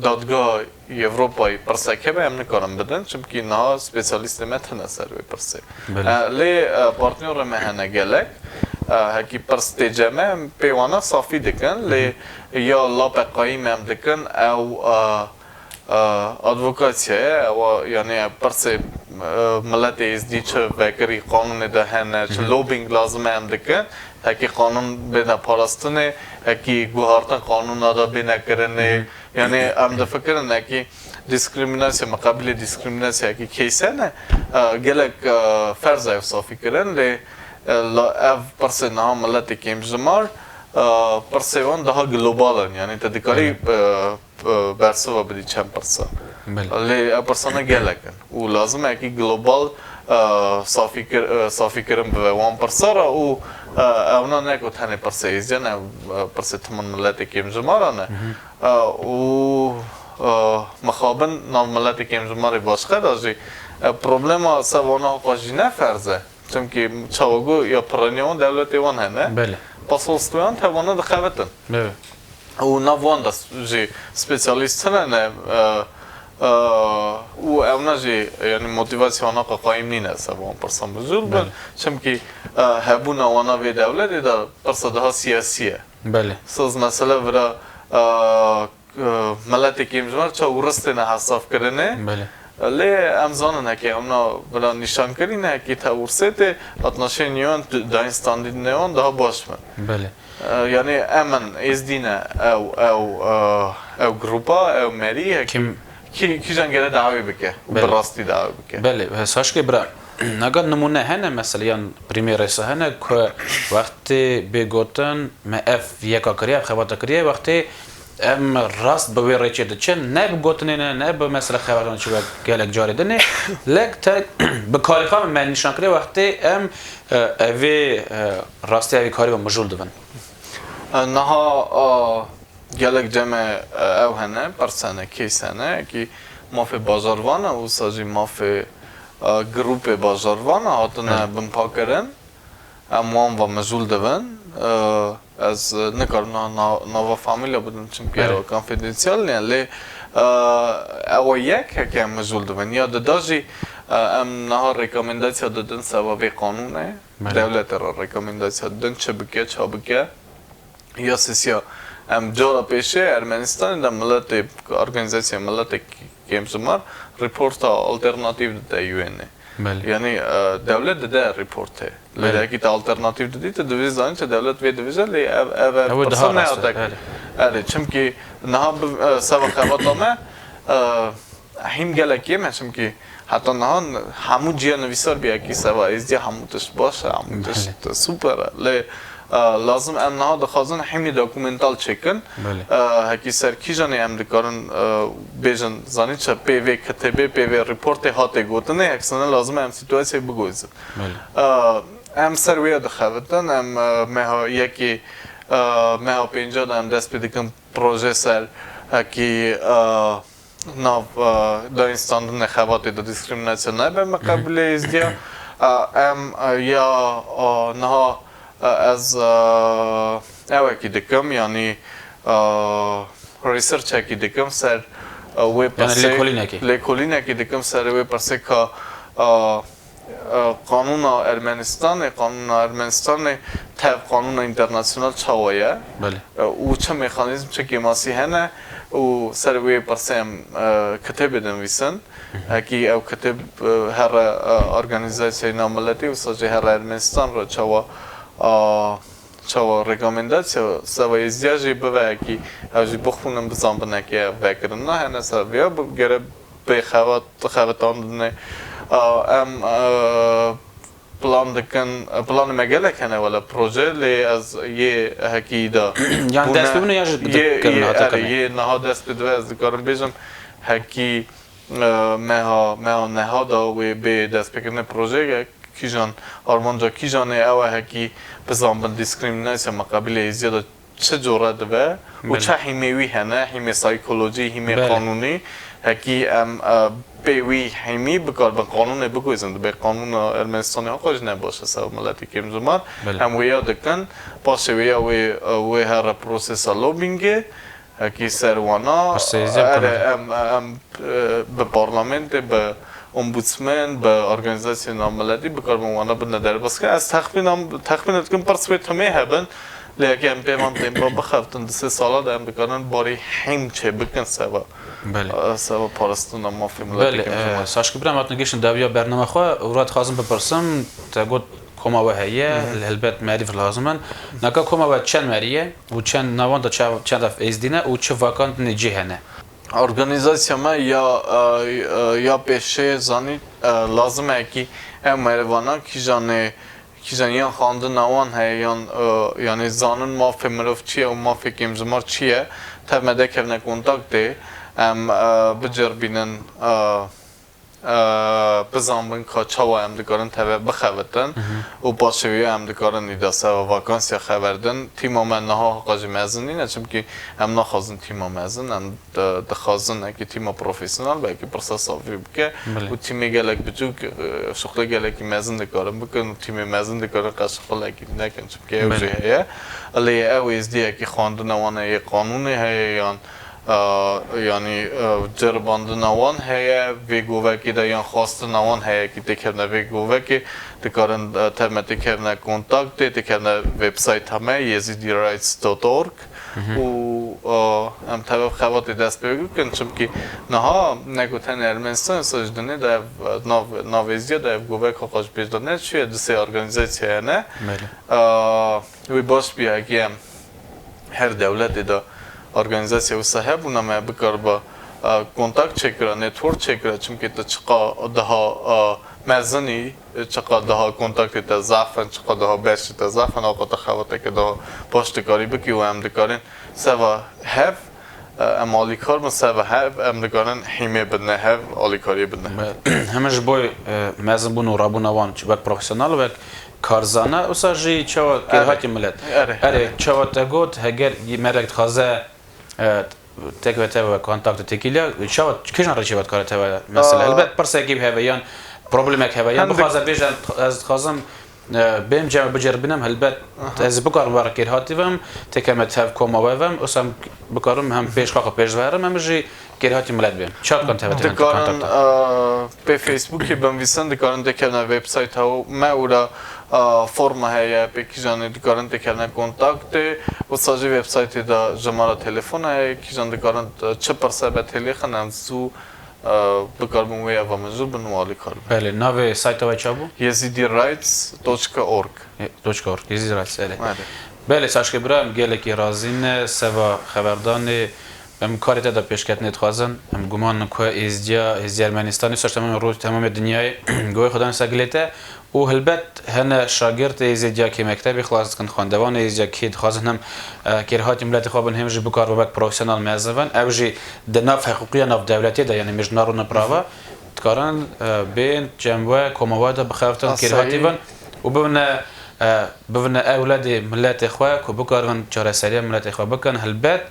dadgeha Ewropayê pirsek hebe em nikarin bidin, çimkî niha spesyalîstê me tine ser wê pirsê. Belê. E, lê, e, partnerê me hene gelek. E, hekî pirs tê cem me, em pê wana safî dikin. Lê Hı hı. ya lape qayîm em dikin, ew, e, e, advokasya ye, ew, yani, pirsê, e, miletê êzdî çi vekirî qanûnê de hene, çi Hı hı. lobbying lazim e em dikin. Hekî qanûn bêne parastinê, hekî guhartin qanûna de bêne kirinê. Hı hı. Yani, em difikirin hekî diskriminasya, miqabilê diskriminasyayekî case hene, e, gelek, e, ferz e ev safî kirin, lê, e, la, ev pirsê niha miletê kêmjimar, e, pirsê wan daha global in. Yani te dikarî, Belê. e, e, bersiva bidî çend pirsa. Belê. Lê ev pirsana gelek in. Û lazim e ekî global, e, safî kir-, e, safî kirin bibe wan pirsa re û, e, ewna ne ku tenê pirsê êzdiyan e, e, pirsê timon miletê kêmjimar e ne. Hı hı. E, û, e, mixabin nav miletê kêmjimarê başqe de jî, e, problema ser vana xwe jî ne ferz e. Çimkî çawa got ya piraniya wan dewletê wan hene. Belê. Pasolstûyan tevana dixebitin. Belê. Û nav wan de jî spesyalîst hene ne, e, e, û ewna jî, yani, motivasya wana qaqayîm nîne ser van pirsan mijûl bin. Belê. Çimkî, e, hebûna wana vê dewletê de pirsa daha siyasî ye. Belê. Siz mesele vira, e, e, miletê kêmjimar ça û ristê ne hesab kirinê. Belê. Lê em zanin heke em na bila nîşan kirî ne hekî te û ristê tê, atnaşê nîwan dayîn standî nêwan daha baş bin. Belê. E, yani em in êzdî ne ew, ew, e, ew grupa, ew merî hekî Kim? kî, kîjan gere dawê bike û Belê. bi rastî dawê bike. Belê, e, saşkê bira. Naga nimûne hene, mesela, yan prîmê rêsa hene ku wextê bê gotin me ev yeka kiriye, ev xebata kiriye, wextê em rast bi wê rêçê diçin, ne bi gotinê ne, ne bi mesela xebatan çi wek gelek carê dinê, lek te bi karê xwe me nîşan kiriye, wextê em, e, evê, e, rastê evî karî ve mijûl dibin. E, niha, e, Gelek cem e, ew hene, pers hene, case hene, ekî mafê bajarvan e, wisa jî mafê, e, grûpê bajarvan e, hatine Evet. binpakirin. Em wan ve mijûl dibin. E, ez, e, nikarim na-, na-, nava famîlya bidim, çimkî Evet. ew konfîdensiyal ne, lê, e, ew yek heke em mijûl dibin. Ya dida jî, e, em niha rekomendasya didin seba vê qanûnê. Evet. Dewletê re rekomendasya didin, çi bike, ça bike. Ya sisiya. Em cara pêşê Ermenistanê de miletê, Organîzasyaya Miletê Kêmjimar reporta alternatîf dide U N ê. Belê. Yanî, e, dewlet dide reportê. Lê Belê. Hekî te alternatîf didî, tu divê zanî çi dewlet vê dibêje, lê ev, ev, ev Ew ê pirsa daha rast e, nehate. Erê. Erê, çimkî niha bi, e, seba xebata me, e, Hîn gelek yê me, çimkî heta niha n-, hemû ciya nivîsar bûye, ekî seba êzdiya hemû tişt baş e, hemû tişt Belê. super e. Lê, e, lazim em niha dixwazin hînî dokumental çêkin. Belê. E, hekî ser kîjanê em dikarin, e, bêjin, zanî çi, pê vê kitêbê, pê vê reportê hatê gotinê, hek sene lazim e em sîtuasyayê bigozin. Belê. E, Em ser wê ya dixebitin, em, e, meha yekê, e, meha pênca de em dest pê dikin proje ser hekî, e, nav, e, dayînstandinê xebatê de diskriminasyon nebe me qebûlê êzdiya. E, em, e, ya, e, niha, e, ez, e, ewekî dikim, yanî, e, researchekî dikim ser, e, wê Yani pirsê, lêkolînekî. Lêkolînekî dikim ser wê pirsê ka, e, e, qanûna Ermenistanê, qanûna Ermenistanê tev qanûna înternasyonal çawa ye? Belê. E, û çi mekanîzm, çi kêmasî hene û ser wê pirsê em, e, kitêbê dinivîsin. Hı hı. Hekî ew kitêb, e, here, e, Organîzasyayê Navmiletî, wisa jî here Ermenistan re çawa, a, çawa rekomendasya seba êzdiya jî bibe, hekî ew jî bixwînin, bizanbin heke vekirin. Na hene ser vê ya bi-, gere bê xebat-, xebitandinê. A, em, e, plan dikin, e, planê me gelek hene wele proje, lê ez yê hekî de Yani bûne, dest pê bûne ya jî yê, dikirina, yê, erê, tekenê. Yê niha dest pê dibe, ez dikarim bêjim, hekî, e, meha, meha neha da wê bê destpêkirinê projeyê, kîjan, armanca kîjan ê, ew e hekî bizanbin diskriminasya me qebîlê êzdiya de çi cure dibe û Belê. Çi hîmê wî hene, hîmê saykolojî, hîmê Belê. Qanûnî, hekî em, e, pê wî hîmî bikaribin qanûnê bigozin, dibê qanûna Ermenistanê haqqa jî ne baş e seba miletê kêmzimar. Belê. Em wê ya dikin, paşê wê ya wê, e, wê here prosesa lobbyingê, hekî ser wana, Pirsê êzdiya erê, bikaribin. Em, em, e, bi parlamentê, bi ombudsman, bi organîzasyonên navmiletî bikaribin wana bidine derbasî. Ez texmînan, texmîn dikim pirs wê timê hebin, lê heke em pê van tempa bixebtin di sê sala de em dikarin barî hîm çêbikin seba, Belê. E, seba parastina mafê miletê Belê, kêmzimar. E, Saşkî Bira, em hatin gihiştin dawiya bernama xwe, û ra dixwazim bipirsim, te got koma we heye, Hı hı. Helbet merîv lazim in. Naka koma we çend merî ye û çend navan de çe-, çend ev êzdî ne û çi vakandinê cî hene? Organîzasya me ya, e, e, ya pêşê zanî, e, lazim e kî ew merivana kîjanê, kîjan yan xwendina wan heye yan, e, yanî zanin mafê mirov çi ye û mafê kêmzimar çi ye, tev me dekevne kontaktê, em, e, biceribînin, e, e, bizanbin ka çawa em dikarin teve bixebitin Hı hı. Û paşê wê em dikarin îda seba vakansiya xeberdin. Tîma me niha haqqa jî mezin nîne, çimkî em naxwazin tîma mezin, em di-, dixwazin eke tîma profesyonel be, eke pirsa savî bike Belê. Û tîmê gelek biçûk, e, şuxlê gelekî mezin dikarin bikin û tîmê mezin dikarin qet şuxlekî nekin, çimkî ew Belê. Jî heye. Lê ew êzdî eke xwendina wan heye, qanûnê heye yan A, yanî, e, ceribandina wan heye, vê govekê de yan xwestina wan heye kî têkevne vê govekê, dikarin, e, tev me têkevne kontaktê, têkevne websayta me, yezidirights dot org. Hı hı. Û, e, em tev ev xebatê dest pê bikin, çimkî niha ne ku tenê Ermenistan, wisa ji dinê de ev, e, nav, nav êzdiya de ev govek haqqa ji pêş de neçûye, di sê organîzasyaya ne. Belê. E, wê baş bî hekî em her dewletê de organîzasya wisa hebûna me bikariba, e, kontak çêkira, network çêkira, çimkî tu çiqa daha, e, mezin î, çiqa daha kontaktê te zaf in, çiqa daha beşê te zaf in, ava te xebateke daha baş dikarî bikî û em dikarin seva hev, e, em alîkar bin, seva hev, em dikarin hîmê bidine hev, alîkariyê bidine hev. Me, heme ji bo, e, mezinbûn û rabûna wan, wek profesyonel, wek karzana, wisa jî çawa kêrhatî Erê. Milet. Erê, Erê, erê. Çawa te got, heger merek dixwaze, e, têk ve te ve kontakte têkiliya, çawa, kîjan rêçê ve dikare te ve mesela? Aa. Helbet pirsekî heve yan problemek heve yan Hindik- bixwaze bêje, ez dixwazim, e, bêm cem biceribînim, helbet Aha. Ez bikarim were kêrhatî vem, têke me tev koma we vem, wisa bikarim hem pêşxaxa pêş verim, hem jî kêrhatî milet bêm. Çawa dikan teve têkevin Dikarin, kontakte? E, pê Facebookê binivîsin, dikarin têkevine websayta me û ra, e, forma heye, pê kîjanê dikarin têkevine kontaktê. Wisa jî websaytê de jimara telefon heye, kîjan dikarin, e, çi pirse be têlêxin, em zû, e, bikaribin wê eva mijûl bin û alîkar bin. Belê, navê sayta we çabû? Yezidirights dot org. E, dot org, Yezidirights, erê. Erê. Belê, Saşkê bira, em gelekî razî ne, seva xeberdanê, em karê te de pêşketinê dixwazin. Em guman in ku Êzdiya, Êzdiya Ermenistanê, saç temamê roj, temamê dinyayê, goyê xwe dan ser gilê te. Û helbet hene şagirtê Êzdiya kê mektebê xilas dikin, xwendevanê Êzdiya kê dixwazin hem, e, kêrhatî miletê xwe bin, hem jî bikar wek profesyonel mezin bin. Ew jî di nav heqûqiya nav dewletê de, yanî mêj narûne prava, dikarin, e, bên cem we, koma we de bixebitin, Asayî. Kêrhatî bin. û bibine, e, bibine ewledê miletê xwe ku bikaribin çareseriya miletê xwe bikin. Helbet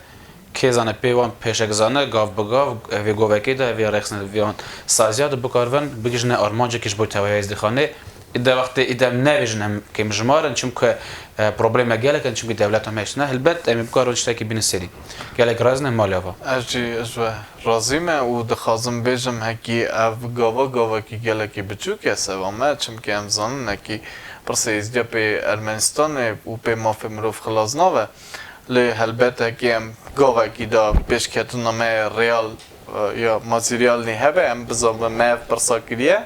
kê zane pê wan pêşek zane, gav bi gav, evê govekê de, evê rêxistin, evê wan saziya de bikaribin, bigihîjine armancekî ji bo tewahiya Êzdîxanê. Îde wextê îde em nebêjin em kêmjimar in, çimku, e, probleme gelek in, çimkî dewleta me hiştine. Helbet em ê bikaribin tiştekî bînin serî. Gelek razî ne malê ava. Ez jî ji we razî me û dixwazim bêjim hekî ev gava gavekî gelekî biçûk e seva me, çimkî em zanin hekî pirsê Êzdiya pê Ermenistanê û pê mafê mirov xilas nabe. Lê helbet hekî em gavekî da pêşketina me real, e, ya material nî hebe, em bizanbin me ev pirsa kiriye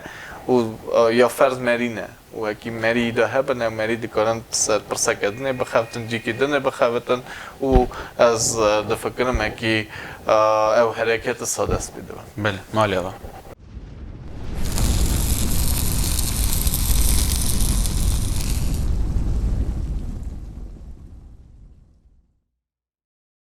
û, e, ya ferz merî ne. Û hekî merî da hebin, ew merî dikarin ser pirseke dinê bixebitin, cîkî dinê bixebitin û ez, e, difikirim hekî, e, ew herekete sa dest pê dibin. Belê, malê ava.